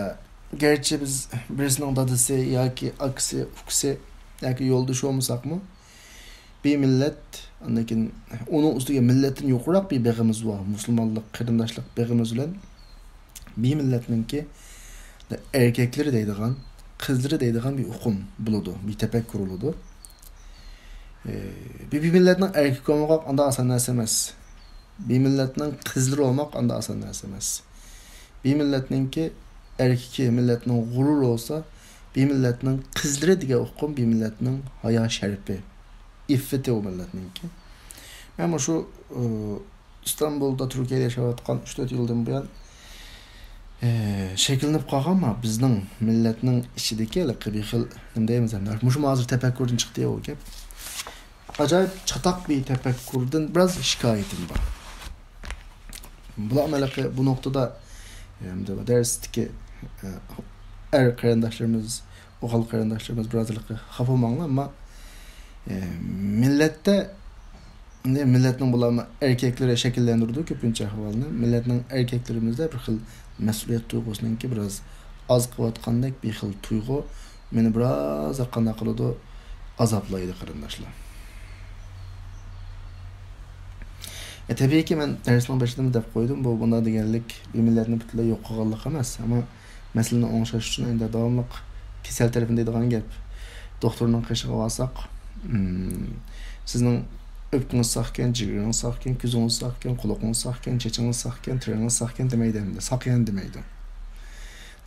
گەرچە بىز بىرسىنىڭ دادىسى ياكى ئاكىسى، ئۇكىسى ياكى يولدىشى بولمىساقمۇ، بىر مىللەت، ئاندىن كېيىن ئۇنىڭ ئۈستىگە مىللەتتىن يۇقىرىراق بىر بېغىمىز بار، مۇسۇلمانلىق، قېرىنداشلىق بېغىمىز بىلەن بىر مىللەتنىڭكى ئەركەكلىرى دەيدىغان، قىزلىرى دەيدىغان بىر ئۇقۇم بولىدۇ، بىر تەپەككۇر بولىدۇ. ئى، بىر، بىر مىللەتنىڭ ئەركىكى بولماق ئانداق ئاسان نەرسە ئەمەس. بىر مىللەتنىڭ قىزلىرى بولماق ئانداق ئاسان نەرسە ئەمەس. بىر مىللەتنىڭكى ئەركىكى، مىللەتنىڭ غۇرۇرى بولسا، بىر مىللەتنىڭ قىزلىرى دېگەن ئۇقۇم بىر مىللەتنىڭ ھايا شەرىپى، ئىففىتى ئۇ مىللەتنىڭكى. مەن مۇشۇ، ئى، ئىستانبۇلدا، تۈركىيەدە ياشاۋاتقان ئۈچ تۆت يىلدىن بۇيان، ئى، شەكىللىنىپ قالغان، ما، بىزنىڭ مىللەتنىڭ ئىچىدىكى ھېلىقى بىر خىل، نېمە دەيمىز ئەمدى، مۇشۇ ھازىر تەپەككۇردىن چىقتى ئۇ گەپ. ئاجايىپ چاتاق بىر تەپەككۇردىن بىراز شىكايىتىم بار. بۇلار ھېلىقى بۇ نۇقتىدا، ئەمدى دەرستىكى، ئە، ئەر قېرىنداشلىرىمىز، ئوغۇل قېرىنداشلىرىمىز بىراز ھېلىقى خاپا بولماڭلار، ئەمما، ئە، مىللەتتە، ئەمدى مىللەتنىڭ بۇلارمۇ ئەركەكلىرى شەكىللەندۈرىدۇ كۆپىنچە ئەھۋالنى. مىللەتنىڭ ئەركەكلىرىمىزدە بىر خىل مەسئۇلىيەت تۇيغۇسىنىڭكى بىراز ئاز قىلىۋاتقاندەك بىر خىل تۇيغۇ مېنى بىراز قانداق قىلىدۇ، ئازابلايدۇ، قېرىنداشلار. ئە، تەبىئىيكى، مەن دەرسنىڭ بېشىدىمۇ دەپ قويدۇم، بۇ بۇنداق دېگەنلىك بىر مىللەتنى پۈتۈنلەي يوق قىلغانلىق ئەمەس، ئەمما مەسىلىنى ئوڭشاش ئۈچۈن ئەمدى داۋاملىق كېسەل تەرىپىنى دەيدىغان گەپ. دوختۇرنىڭ قېشىغا بارساق، مم، سىزنىڭ ئۆپكىڭىز ساقكەن، جىگىرىڭىز ساقكەن، كۆزىڭىز ساقكەن، قۇلىقىڭىز ساقكەن، چېچىڭىز ساقكەن، تىرىڭىز ساقكەن دېمەيدۇ ئەمدى، ساق يەنە دېمەيدۇ.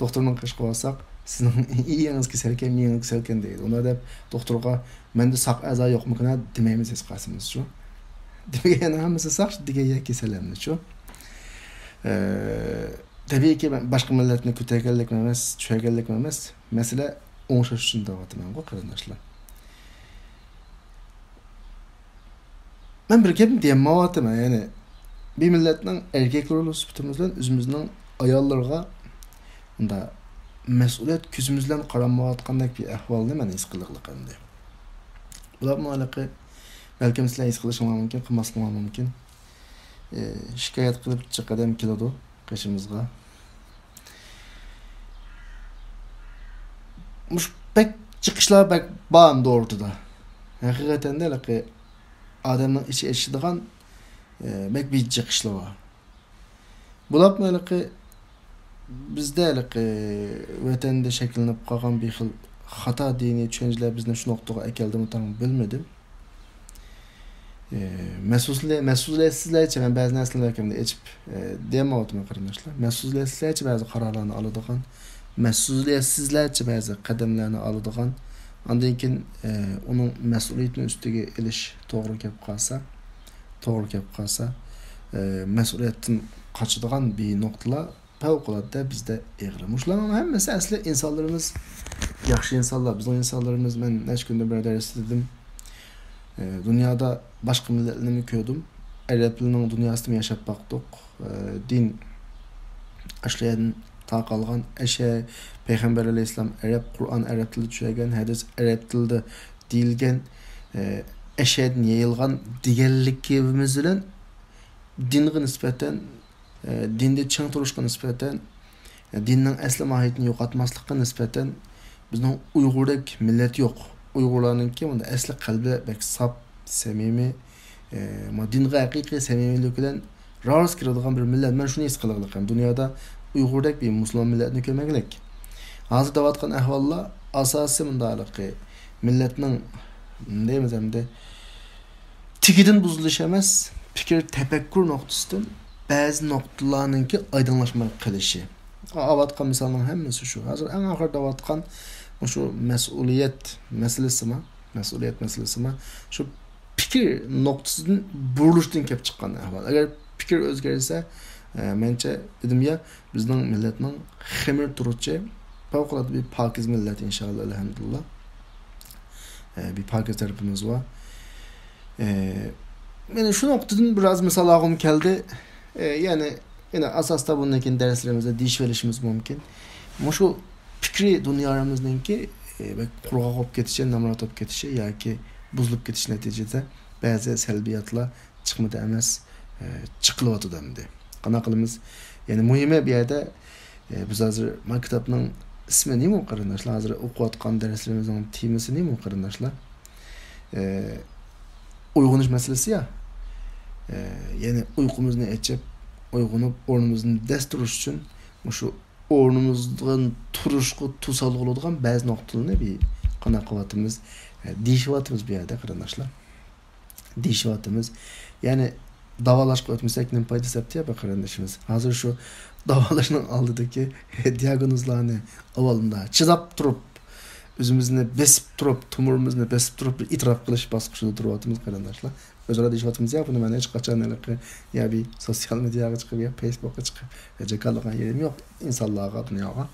دوختۇرنىڭ قېشىغا بارساق، سىزنىڭ ئېيىڭىز كېسەلكەن، مېڭىڭىز كېسەلكەن دەيدۇ. ئۇنداق دەپ دوختۇرغا، مەندە ساق ئەزا يوقمىكىن دېمەيمىز ھېچقايسىمىز شۇ. دېمىگەن ھەممىسى ساق دېگەن يەر كېسەل ئەمدى شۇ. ئە، تەبىئىيكى، مەن باشقا مىللەتنى كۆتۈرگەنلىكىم ئەمەس، چۈشەرگەنلىكىم ئەمەس. مەسىلە ئوڭشاش ئۈچۈن دەۋاتىمەنغۇ، قېرىنداشلار. مەن بىر گەپنى دېيەلمەيۋاتىمەن، يەنى بىر مىللەتنىڭ ئەركەكلىرى سۈپىتىمىز بىلەن ئۆزىمىزنىڭ ئاياللىرىغا مۇنداق مەسئۇلىيەت كۆزىمىز بىلەن قارالمايۋاتقاندەك بىر ئەھۋالنى مەن ھېس قىلغىلى قىلدى. بۇلارمۇ ھېلىقى، بەلكىم سىلەر ھېس قىلىشىڭلار مۇمكىن، قىلماسلىقىڭلار مۇمكىن. ئى، شىكايەت قىلىپ جىق ئادەم كېلىدۇ قېشىمىزغا. مۇشۇ بەك جىق ئىشلار بەك بار ئەمدى ئوتتۇرىدا. ھەقىقەتەن ھېلىقى ئادەمنىڭ ئىچى ئېچىشىدىغان، ئى، بەك بىر جىق ئىشلار بار. بولۇپمۇ ھېلىقى بىزدە ھېلىقى ۋەتەندە شەكىللىنىپ قالغان بىر خىل خاتا دىنىي چۈشەنچىلەر بىزنى شۇ نۇقتىغا ئەكەلدىمۇ تاڭ بىلمىدىم. ئى، مەسئۇلىيەت، مەسئۇلىيەتسىزلەرچە، مەن بەزى نەرسىلەرنى بەلكىم ئېچىپ، ئى، دېيەلمەيۋاتىمەن قېرىنداشلار. مەسئۇلىيەتسىزلەرچە بەزى قارارلارنى ئالىدىغان، مەسئۇلىيەتسىزلەرچە بەزى قەدەملەرنى ئالىدىغان، ئاندىن كېيىن، ئى، ئۇنىڭ مەسئۇلىيىتىنى ئۈستىگە ئېلىش توغرا كەپ قالسا، توغرا كەپ قالسا، ئى، مەسئۇلىيەتتىن قاچىدىغان بىر نۇقتىلار پەۋقۇلئاددە بىزدە ئېغىر. مۇشۇلارنىڭ ھەممىسى ئەسلى ئىنسانلىرىمىز، ياخشى ئىنسانلار، بىزنىڭ ئىنسانلىرىمىز، مەن نەچچە كۈندىن بېرى دەرستە دېدىم. ئى، دۇنيادا باشقا مىللەتلەرنى كۆردۈم. ئەرەبلەرنىڭ دۇنياسىدىمۇ ياشاپ باقتۇق. ئى، دىن ئاشۇ يەردىن تارقالغان، ئەشە-، پەيغەمبەر ئەلەيھىسسالام ئەرەب، قۇرئان ئەرەب تىلىدا چۈشەرگەن، ھەدىس ئەرەب تىلىدا دېيىلگەن، ئى، ئەشەدىن يېيىلغان دېگەنلىكىمىز بىلەن دىنغا نىسبەتەن، ئى، دىندا چىڭ تۇرۇشقا نىسبەتەن، ئى، دىننىڭ ئەسلى ماھىيىتىنى يوقاتماسلىققا نىسبەتەن بىزنىڭ ئۇيغۇردەك مىللەت يوق. ئۇيغۇرلارنىڭكى مۇنداق ئەسلى قەلبى بەك ساپ، سەمىمىي، ئى، ما دىنغا ھەقىقىي سەمىمىيلىك بىلەن راست كىرىدىغان بىر مىللەت. مەن شۇنى ھېس قىلغىلىقىم. دۇنيادا ئۇيغۇردەك بىر مۇسۇلمان مىللەتنى كۆرمىگىلىك. ھازىر دەۋاتقان ئەھۋاللار ئاساسىي مۇنداقلىقى مىللەتنىڭ، دەيمىز ئەمدى، تېگىدىن بۇزۇلۇشى ئەمەس، پىكىر، تەپەككۇر نۇقتىسىدىن بەزى نۇقتىلارنىڭكى ئايدىڭلاشماي قېلىشى. ئاۋاتقان مىسالنىڭ ھەممىسى شۇ. ھازىر ئەڭ ئاخىرىدا دەۋاتقان مۇشۇ مەسئۇلىيەت مەسىلىسىمۇ، مەسئۇلىيەت مەسىلىسىمۇ شۇ پىكىر نۇقتىسىدىن بۇرۇلۇشتىن كېلىپ چىققان ئەھۋال. ئەگەر پىكىر ئۆزگەرسە، ئە، مەنچە دېدىم يا، بىزنىڭ مىللەتنىڭ خېمىر تۇرۇچى پەۋقۇلئاددە بىر پاكىز مىللەت، ئىنشائاللا، ئەلھەمدۇلىللا. ئە، بىر پاكىز تەرىپىمىز بار. ئە، مانا شۇ نۇقتىدىن بىر ئاز مىسال ئالغۇم كەلدى. ئە، يەنى، يەنە ئاساستا بۇندىن كېيىن دەرسلىرىمىزدە دېيىشىۋېلىشىمىز مۇمكىن. مۇشۇ پىكرىي دۇنيامىزنىڭكى بەك قۇرغاق بولۇپ كېتىشى، نامرات بولۇپ كېتىشى ياكى بۇزۇلۇپ كېتىشى نەتىجىسىدە بەزى سەلبىياتلار چىقمىدى ئەمەس، ئە، چىقىلىۋاتىدۇ ئەمدى. قانداق قىلىمىز؟ يەنى مۇھىمى بۇ يەردە، ئە، بىز ھازىر مانا كىتابنىڭ ئىسمى نېمە، قېرىنداشلار؟ ھازىر ئوقۇۋاتقان دەرسلىرىمىزنىڭ تېمىسى نېمە، قېرىنداشلار؟ ئە، ئويغىنىش مەسىلىسى يا. ئە، يەنى ئۇيقۇمىزنى ئېچىپ، ئويغىنىپ، ئورنىمىزنى دەس تۇرۇش ئۈچۈن مۇشۇ ئورنىمىزدىن تۇرۇشقا توسالغۇ بولىدىغان بەزى نۇقتىلارنى بىر قانداق قىلىۋاتىمىز، ئە، دېيىشىۋاتىمىز بۇ يەردە، قېرىنداشلار. دېيىشىۋاتىمىز. يەنى داۋالاشقا ئۆتمىسەك نېمە پايدىسى دەپتۇ يا بىر قېرىندىشىمىز. ھازىر شۇ داۋالاشنىڭ ئالدىدىكى دىياگنوزلارنى ئاۋۋال مۇنداق چىداپ تۇرۇپ، ئۆزىمىزنى بېسىپ تۇرۇپ، تومۇرىمىزنى بېسىپ تۇرۇپ، بىر ئېتىراپ قىلىش باسقۇچىدا تۇرۇۋاتىمىز، قېرىنداشلار. ئۆزئارا دېيىشىۋاتىمىز يا، بۇنى مەن ھېچقاچان ھېلىقى يا بىر سوتسىيال مېدىياغا چىقىپ، يا فېيسبۇكقا چىقىپ، يا جاكارلىغان يېرىم يوق ئىنسانلارغا، دۇنياغا.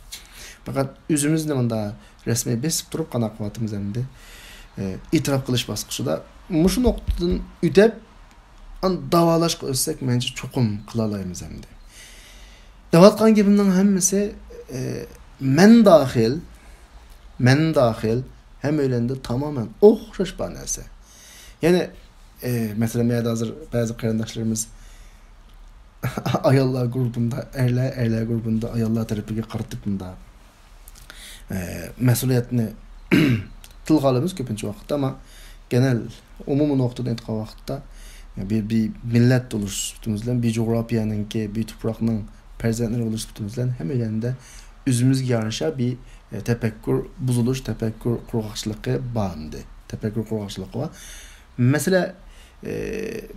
پەقەت ئۆزىمىزنى مۇنداق رەسمىي بېسىپ تۇرۇپ قانداق قىلىۋاتىمىز ئەمدى؟ ئە، ئېتىراپ قىلىش باسقۇچىدا مۇشۇ نۇقتىدىن ئۆتۈپ، ئاندىن داۋالاشقا ئۆتسەك، مەنچە چوقۇم قىلالايمىز ئەمدى. دەۋاتقان گېپىمنىڭ ھەممىسى، ئە، مەن داخىل، مەن داخىل ھەممەيلەندە تامامەن ئوخشاش بار نەرسە. يەنى، ئە، مەسىلەن، مەيەردە ھازىر بەزى قېرىنداشلىرىمىز ئاياللار گۇرۇپپىندا ئەرلەر، ئەرلەر گۇرۇپپىندا ئاياللار تەرىپىگە قارىتىپ مۇنداق، ئە، مەسئۇلىيەتنى تىلغا ئالىمىز كۆپىنچە ۋاقىتتا، ئەمما گېنەل ئومۇمىي نۇقتىدىن ئېيتقان ۋاقىتتا، بىر، بىر مىللەت بولۇش سۈپىتىمىز بىلەن، بىر جۇغراپىيەنىڭكى، بىر تۇپراقنىڭ پەرزەنتلىرى بولۇش سۈپىتىمىز بىلەن ھەممە يەردە ئۆزىمىزگە يارىشا بىر، ئە، تەپەككۇر بۇزۇلۇش، تەپەككۇر قۇرغاقچىلىقى بار ئەمدى. تەپەككۇر قۇرغاقچىلىقى بار. مەسىلە، ئى،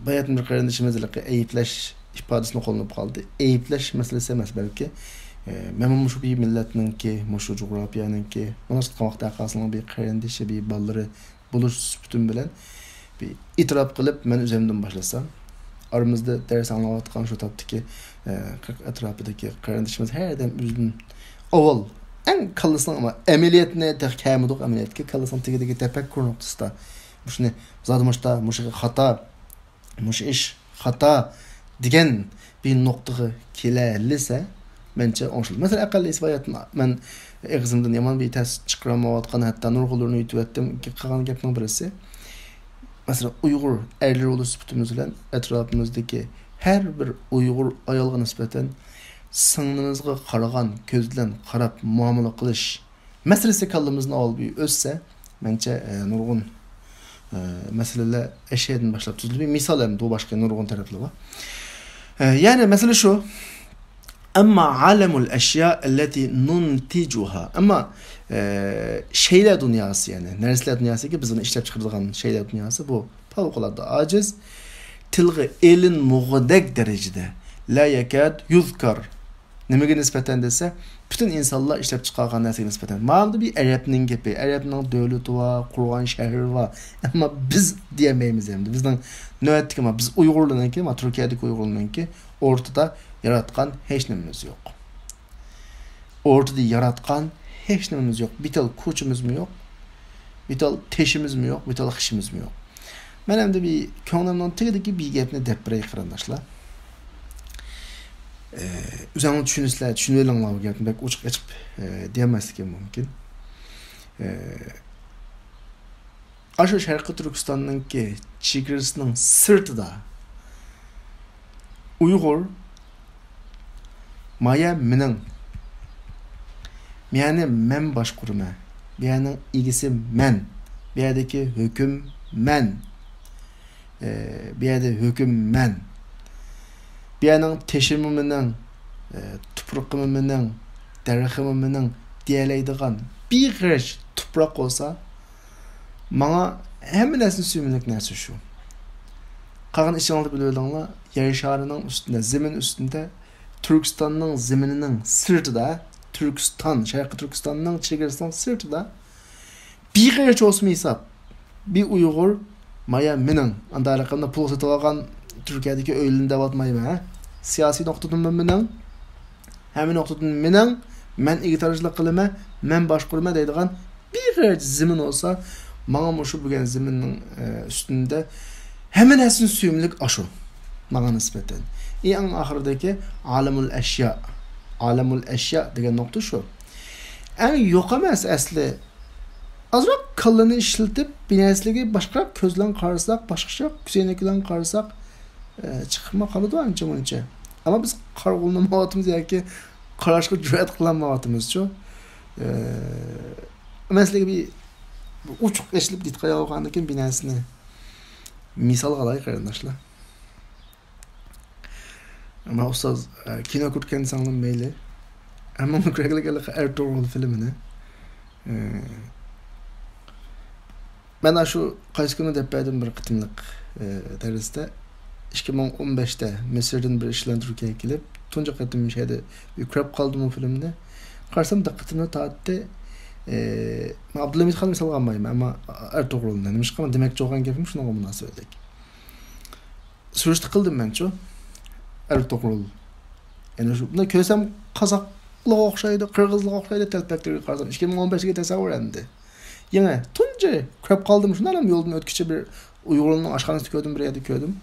باياتىن بىر قېرىندىشىمىز ھېلىقى ئەيىبلەش ئىپادىسىنى قوللىنىپ قالدى. ئەيىبلەش مەسىلىسى ئەمەس بەلكى. ئى، مەنمۇ مۇشۇ بىر مىللەتنىڭكى، مۇشۇ جۇغراپىيەنىڭكى، مۇناسىۋەت قىلغان ۋاقىت ھەرقايسىنىڭ بىر قېرىندىشى، بىر بالىلىرى بولۇش سۈپىتىم بىلەن بىر ئېتىراپ قىلىپ، مەن ئۆزۈمدىن باشلىسام، ئارىمىزدا دەرس ئاڭلاۋاتقان شۇ تاپتىكى، ئى، قىرىق ئەتراپىدىكى قېرىندىشىمىز ھەردەم ئۆزىدىن ئاۋۋال ئەڭ كاللىسىنىڭ، ئەمما ئەمەلىيەتنى تېخى كەلمىدۇق، ئەمەلىيەتكە كاللىسىنىڭ تېگىدىكى تەپەككۇر نۇقتىسىدا مۇشۇنى زادى مۇشتا، مۇشۇ خاتا، مۇشۇ ئىش خاتا دېگەن بىر نۇقتىغا كېلەلىسە، مەنچە ئوڭشىلىدۇ. مەسىلەن، ئەقەللىي ھېسابىياتتىن مەن ئېغىزىمدىن يامان بىر تەس چىقىرالمايۋاتقان، ھەتتا نۇرغۇنلىرىنى يۇتۇۋەتتىم. قالغان گەپنىڭ بىرسى، مەسىلەن، ئۇيغۇر ئەرلىرى بولۇش سۈپىتىمىز بىلەن ئەتراپىمىزدىكى ھەر بىر ئۇيغۇر ئايالغا نىسبەتەن سىڭلىمىزغا قارىغان كۆز بىلەن قاراپ مۇئامىلە قىلىش مەسىلىسى كاللىمىزدىن ئاۋۋال بىر ئۆتسە، مەنچە، ئە، نۇرغۇن، ئە، مەسىلىلەر ئەشەدىن باشلاپ تۈزۈلىدۇ. بىر مىسال ئەمدى، بۇ باشقا نۇرغۇن تەرەپلىرى بار. ئە، يەنى مەسىلە شۇ. ئەمما ئالەمۇل ئەشيا ئەللەتى نۇنتىجۇھا. ئەمما، ئە، شەيلە دۇنياسى، يەنى نەرسىلەر دۇنياسىكى، بىز ئۇنى ئىشلەپ چىقىرىدىغان شەيلە دۇنياسى، بۇ پەۋقۇلئاددە ئاجىز، تىلغا ئېلىنمىغۇدەك دەرىجىدە. لا يەكاد يۇزكار. نېمىگە نىسبەتەن دېسە، پۈتۈن ئىنسانلار ئىشلەپ چىقارغان نەرسىگە نىسبەتەن. مانا بۇ ئەرەبنىڭ گېپى. ئەرەبنىڭ دۆلىتى بار، قۇرغان شەھىرى بار. ئەمما بىز دېيەلمەيمىز ئەمدى. بىزنىڭ نۆۋەتتىكى، ما، بىز ئۇيغۇرلارنىڭكى، ما، تۈركىيەدىكى ئۇيغۇرلارنىڭكى ئورتىدا ياراتقان ھېچ نېمىمىز يوق. ئورتىدا ياراتقان ھېچ نېمىمىز يوق. بىر تال كوچىمىزمۇ يوق. بىر تال تېشىمىزمۇ يوق. بىر تال خىشىمىزمۇ يوق. مەن ئەمدى بىر كۆڭلۈمنىڭ تېگىدىكى بىر گەپنى دەپ بېرەي، قېرىنداشلار. ئە، ئۆزۈڭلار چۈشىنىسىلەر، چۈشىنىۋېلىڭلار بۇ گەپنى. بەك ئوچۇق ئېچىپ، ئە، دېيەلمەسلىكىم مۇمكىن. ئە، ئاشۇ شەرقىي تۈركىستاننىڭكى چېگرىسىنىڭ سىرتىدا ئۇيغۇر، مايا مېنىڭ، مەنى مەن باشقۇرىمەن، بۇ يەرنىڭ ئىگىسى مەن، بۇ يەردىكى ھۆكۈم مەن، ئە، بۇ يەردە ھۆكۈم مەن، بۇ يەرنىڭ تېشىمۇ مېنىڭ، ئە، تۇپرىقىمۇ مېنىڭ، دەرىخىمۇ مېنىڭ دېيەلەيدىغان بىر غېرىچ تۇپراق بولسا، ماڭا ھەممە نەرسىدىن سۆيۈملۈك نەرسە شۇ. قالغان ئىشىڭلارنى بىلىۋېلىڭلار، يەر شارىنىڭ ئۈستىدە، زېمىن ئۈستىدە، تۈركىستاننىڭ زېمىنىنىڭ سىرتىدا، تۈركىستان، شەرقىي تۈركىستاننىڭ چېگرىسىنىڭ سىرتىدا بىر غېرىچ بولسىمۇ ھېساب، بىر ئۇيغۇر، مايا مېنىڭ، ئاندا رەقەمدە پۇل سېتىۋالغان تۈركىيەدىكى ئۆيلىرىنى دەۋاتمايمەن، ھە؟ سىياسىي نۇقتىدىنمۇ مېنىڭ، ھەممە نۇقتىدىن مېنىڭ، مەن ئىگىدارچىلىق قىلىمەن، مەن باشقۇرىمەن دەيدىغان بىر غېرىچ زېمىن بولسا، ماڭا مۇشۇ بۈگۈن زېمىننىڭ، ئە، ئۈستىدە ھەممە نەرسىدىن سۆيۈملۈك ئاشۇ. ماڭا نىسبەتەن. ئەڭ ئاخىرىدىكى ئالەمۇل ئەشيا. ئالەمۇل ئەشيا دېگەن نۇقتا شۇ. ئەڭ يوق ئەمەس ئەسلى. ئازراق كاللىنى ئىشلىتىپ، بىنەسىلىگە باشقىراق كۆز بىلەن قارىساق، باشقىچىراق كۆزەينەك بىلەن قارىساق، ئە، چىقىپمۇ قالىدۇ ئانچە مۇنچە. ئەمما بىز قارىغۇلىنىمايۋاتىمىز ياكى قاراشقا جۈرئەت قىلالمايۋاتىمىزچۇ. ئە، مەن سىلەرگە بىر ئوچۇق ئېچىلىپ دېتال قىلىۋالغاندىن كېيىن بىنەسىنى مىسالغا ئالاي، قېرىنداشلار. مانا ئۇستاز، ئە، كىنو كۆرگەن دېسەڭلار مەيلى. ئەمما مەن كۆرگىلى كەلدى ئەرتۇغرۇل فىلىمىنى. ئە، مەن ئاشۇ قايسى كۈنى دەپ بەردىم بىر قېتىملىق، ئە، دەرستە. ئىككى مىڭ ئون بەشتە مىسىردىن بىر ئىش بىلەن تۈركىيەگە كېلىپ، تۇنجى قېتىم شۇ يەردە كۆرۈپ قالدىم ئۇ فىلىمنى. قارىسام دىققىتىمنى تارتتى. ئە، مەن ئابدۇلھەمىد خان مىسالغا ئالمايمەن، ئەمما ئەرتۇغرۇلنى. نېمىشقا دېمەكچى بولغان گېپىم شۇنىڭغا مۇناسىۋەتلىك. سۈرۈشتە قىلدىم مەنچۇ. ئەرتۇغرۇل. يەنە شۇ، بۇنى كۆرسەم قازاقلىققا ئوخشايدۇ، قىرغىزلىققا ئوخشايدۇ، تەلپەكلىرىگە قارىسام. ئىككى مىڭ ئون بەشتىكى تەسەۋۋۇر ئەمدى. يېڭى، تۇنجى كۆرۈپ قالدىم. شۇنداق ھەم يولدىن ئۆتكۈچە بىر ئۇيغۇرنىڭ ئاشخانىسىدا كۆردۈم، بىر يەردە كۆردۈم.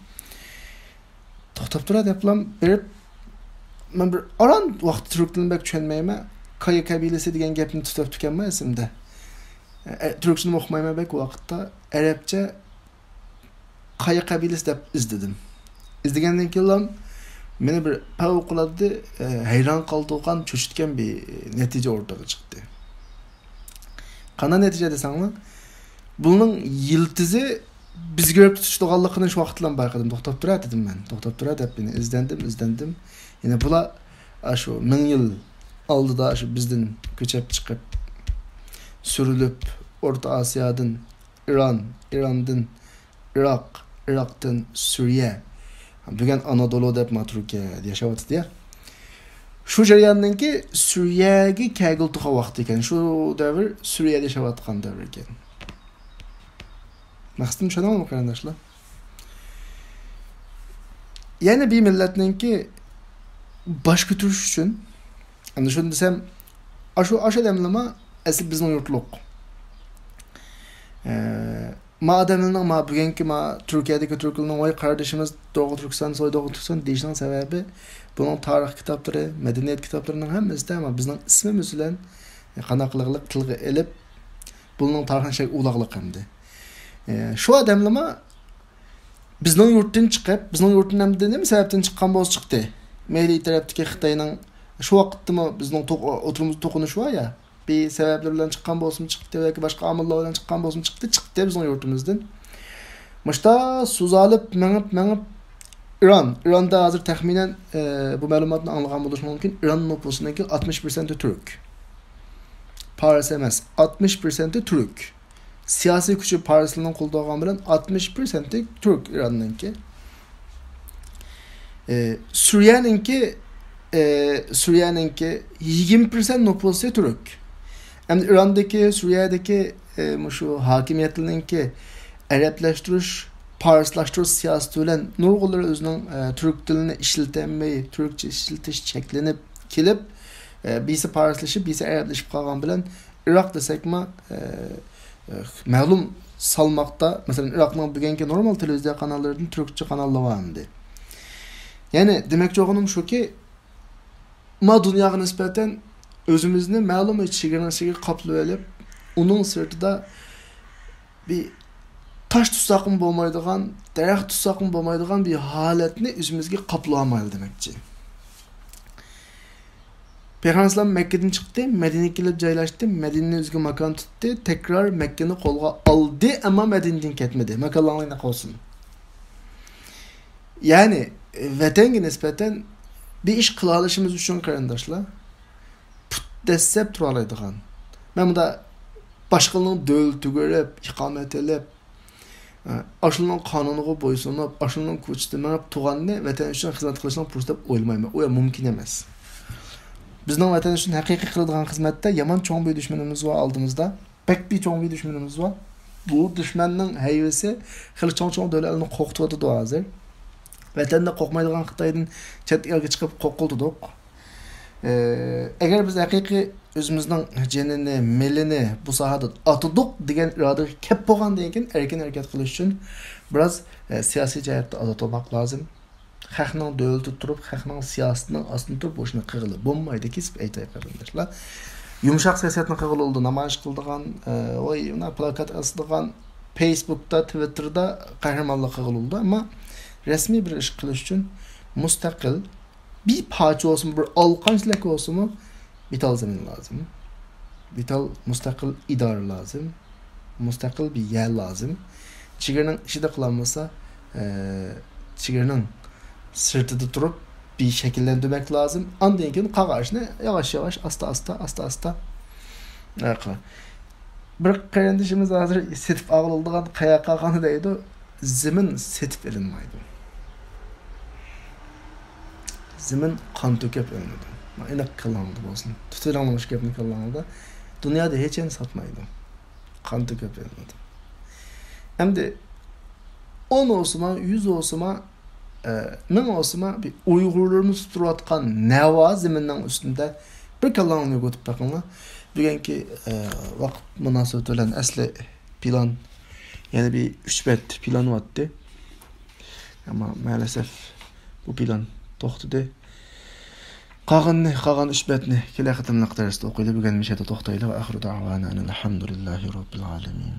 توختاپ تۇرە دەپلا بېرىپ، مەن بىر ئاران ۋاقىتتا تۈرك تىلىنى بەك چۈشەنمەيمەن. كايا قەبىلىسى دېگەن گەپنى تۇتۇپتىكەنمەن ئېسىمدە. ئە، تۈركچىنى ئوقۇمايمەن بەك ئۇ ۋاقىتتا. ئەرەبچە قايا قەبىلىسى دەپ ئىزدىدىم. ئىزدىگەندىن كېيىنلا مېنى بىر پەۋقۇلئاددە، ئە، ھەيران قالدۇرغان، چۆچۈتكەن بىر نەتىجە ئوتتۇرىغا چىقتى. قانداق نەتىجە دېسەڭلار، بۇنىڭ يىلتىزى بىزگە كۆرۈپ تۇتۇشىدىغانلىقىنى شۇ ۋاقىتلا بايقىدىم. توختاپ تۇرە دېدىم مەن. توختاپ تۇرە دەپ يەنە ئىزدەندىم، ئىزدەندىم. يەنە بۇلار ئاشۇ مىڭ يىل ئالدىدا ئاشۇ بىزدىن كۆچۈپ چىقىپ، سۈرۈلۈپ، ئورتا ئاسىيادىن ئىران، ئىراندىن ئىراق، ئىراقتىن سۈرىيە، بۈگۈن ئانادولۇ دەپ ما تۈركىيەدە ياشاۋاتىدۇ يا. شۇ جەرياننىڭكى سۈرىيەگە كەلگىلى تۇرغان ۋاقتى ئىكەن. شۇ دەۋر سۈرىيەدە ياشاۋاتقان دەۋر ئىكەن. مەقسىتىمنى چۈشەندىڭلارمۇ، قېرىنداشلار؟ يەنە بىر مىللەتنىڭكى باش كۆتۈرۈش ئۈچۈن، ئەمدى شۇنى دېسەم، ئاشۇ، ئاشۇ ئادەملىرىمۇ ئەسلى بىزنىڭ يۇرتلۇق. ئە، ما ئادەملەرنىڭ، ما بۈگۈنكى، ما تۈركىيەدىكى تۈركلەرنىڭ، ۋاي قاردىشىمىز، دوغۇ تۈركىستان، سوي دوغۇ تۈركىستان دېيىشىنىڭ سەۋەبى، بۇنىڭ تارىخ كىتابلىرى، مەدەنىيەت كىتابلىرىنىڭ ھەممىسىدە ما بىزنىڭ ئىسمىمىز بىلەن قانداق قىلغىلىق تىلغا ئېلىپ، بۇنىڭ تارىخىنى شەي ئۇلاغلىق ئەمدى. ئە، شۇ ئادەملىرىمۇ بىزنىڭ يۇرتتىن چىقىپ، بىزنىڭ يۇرتتىن ئەمدى نېمە سەۋەبتىن چىققان بولسا چىقتى. مەيلى ئىت تەرەپتىكى خىتاينىڭ شۇ ۋاقىتتىمۇ بىزنىڭ توق-، ئوتتۇرىمىزدا توقۇنۇش بار يا، بىر سەۋەبلەر بىلەن چىققان بولسىمۇ چىقتى ياكى باشقا ئامىللار بىلەن چىققان بولسىمۇ چىقتى، چىقتى بىزنىڭ يۇرتىمىزدىن. مۇشتا سۇزالىپ مېڭىپ، مېڭىپ ئىران، ئىراندا ھازىر تەخمىنەن، ئە، بۇ مەلۇماتنى ئاڭلىغان بولۇشى مۇمكىن، ئىران نوپۇسىنىڭكى ئاتمىش پىرسەنتى تۈرك. پارس ئەمەس، ئاتمىش پىرسەنتى تۈرك. سىياسىي كۈچى پارسلارنىڭ قولىدا بولغان بىلەن ئاتمىش پىرسەنتى تۈرك ئىراننىڭكى. ئە، سۈرىيەنىڭكى، ئە، سۈرىيەنىڭكى يىگىرمە پىرسەنت نوپۇسى تۈرك. ئەمدى ئىراندىكى، سۈرىيەدىكى، ئە، مۇشۇ ھاكىمىيەتلەرنىڭكى ئەرەبلەشتۈرۈش، پارسلاشتۇرۇش سىياسىتى بىلەن نۇرغۇنلىرى ئۆزىنىڭ، ئە، تۈرك تىلىنى ئىشلىتەلمەي، تۈركچە ئىشلىتىش چەكلىنىپ كېلىپ، ئە، بىرسى پارسلىشىپ، بىرسى ئەرەبلىشىپ قالغان بىلەن ئىراق دېسەكمۇ، ئە، ئە، مەلۇم سالماقتا، مەسىلەن، ئىراقنىڭ بۈگۈنكى نورمال تېلېۋىزىيە قاناللىرىدىن تۈركچە قاناللار بار ئەمدى. يەنى دېمەكچى بولغىنىم شۇكى، ما دۇنياغا نىسبەتەن ئۆزىمىزنى مەلۇم بىر چېگرانىڭ ئىچىگە قاپلىۋېلىپ، ئۇنىڭ سىرتىدا بىر تاش تۇتساقمۇ بولمايدىغان، دەرەخ تۇتساقمۇ بولمايدىغان بىر ھالەتنى ئۆزىمىزگە قاپلىۋالمايلى دېمەكچى. پەيغەمبەر ئەلەيھىسسالام مەككىدىن چىقتى، مەدىنىگە كېلىپ جايلاشتى، مەدىنىنى ئۆزىگە ماكان تۇتتى، تەكرار مەككىنى قولغا ئالدى، ئەمما مەدىنىدىن كەتمىدى. ماكانلىرىڭلار نەق بولسۇن. يەنى، ۋەتەنگە نىسبەتەن بىر ئىش قىلالىشىمىز ئۈچۈن، قېرىنداشلار، پۇت دەسسەپ تۇرالايدىغان، مەن مۇندا باشقىلارنىڭ دۆلىتىگە بېرىپ، ئىقامەت ئېلىپ، ئاشۇنىڭ قانۇنىغا بويسۇنۇپ، ئاشۇنىڭ كوچىسىدا مېڭىپ تۇغاننى ۋەتەن ئۈچۈن خىزمەت قىلىشنىڭ پۇرسىتى دەپ ئويلىمايمەن. ئۇ مۇمكىن ئەمەس. بىزنىڭ ۋەتەن ئۈچۈن ھەقىقىي قىلىدىغان خىزمەتتە يامان چوڭ بىر دۈشمىنىمىز بار ئالدىمىزدا. بەك بىر چوڭ بىر دۈشمىنىمىز بار. بۇ دۈشمەننىڭ ھەيۋىسى خېلى چوڭ-چوڭ دۆلەتلەرنى قورقۇتۇۋاتىدۇ ھازىر. ۋەتەندە قورقمايدىغان خىتايدىن چەت ئەلگە چىقىپ قورقۇلدۇق. ئە، ئەگەر بىز ھەقىقىي ئۆزىمىزنىڭ جېنىنى، مېلىنى بۇ ساھەدە ئاتىدۇق دېگەن ئىرادىگە كەپ بولغاندىن كېيىن، ئەركىن ھەرىكەت قىلىش ئۈچۈن بىراز، ئە، سىياسىي جەھەتتە ئازاد بولماق لازىم. خەقنىڭ دۆلىتىدە تۇرۇپ، خەقنىڭ سىياسىتىنىڭ ئاستىدا تۇرۇپ بۇ ئىشنى قىلغىلى بولمايدۇ، كېسىپ ئېيتاي قېرىنداشلار. يۇمشاق سىياسەتنى قىلغىلى بولىدۇ، نامايىش قىلىدىغان، ئە، ۋاي، مانا پلاكات ئاسىدىغان، فېيسبۇكتا، تىۋىتتېردا قەھرىمانلىق قىلغىلى بولىدۇ. ئەمما رەسمىي بىر ئىش قىلىش ئۈچۈن مۇستەقىل، بىر پارچە بولسىمۇ، بىر ئالقانچىلىك بولسىمۇ، بىتال زېمىن لازىم. بىتال مۇستەقىل ئىدارە لازىم. مۇستەقىل بىر يەر لازىم. چېگرىنىڭ ئىچىدە قىلالمىسا، ئە، چېگرىنىڭ سىرتىدا تۇرۇپ بىر شەكىللەندۈرمەك لازىم. ئاندىن كېيىن قالغان ئىشنى ياۋاش-ياۋاش، ئاستا-ئاستا، ئاستا-ئاستا، ئە، قىل-، بىر قېرىندىشىمىز ھازىر سېتىپ ئالغىلى بولىدىغان قەيەرگە قالغان دەيدۇ، زېمىن سېتىپ ئېلىنمايدۇ. زېمىن قان تۆكۈپ ئېلىنىدۇ. مانا ئېنىق كاللاڭلاردا بولسۇن. تۇتۇۋېلىڭلار مۇشۇ گەپنى كاللاڭلاردا. دۇنيادا ھېچ يەرنى ساتمايدۇ. قان تۆكۈپ ئېلىنىدۇ. ئەمدى ئون بولسىمۇ، يۈز بولسىمۇ، ئە، مىڭ بولسىمۇ، بىر ئۇيغۇرلىرىمىز تۇرۇۋاتقان نەۋا زېمىننىڭ ئۈستىدە بىر كاللاڭلارنى يوقىتىپ بېقىڭلار. بۈگۈنكى، ئە، ۋاقىت مۇناسىۋىتى بىلەن ئەسلى پىلان، يەنە بىر ئۈچ بەت پىلان بارتتى. ئەمما مەلەسەف بۇ پىلان توختىدى. قالغىنىنى، قالغان ئۈچ بەتنى كېلەر قېتىملىق دەرستە ئوقۇيلى. بۈگۈن مۇشۇ يەردە توختايلى. ۋە ئاخىرۇ دەئۋانا ئەنىل ھەمدۇلىللاھى رەببىل ئالەمىن.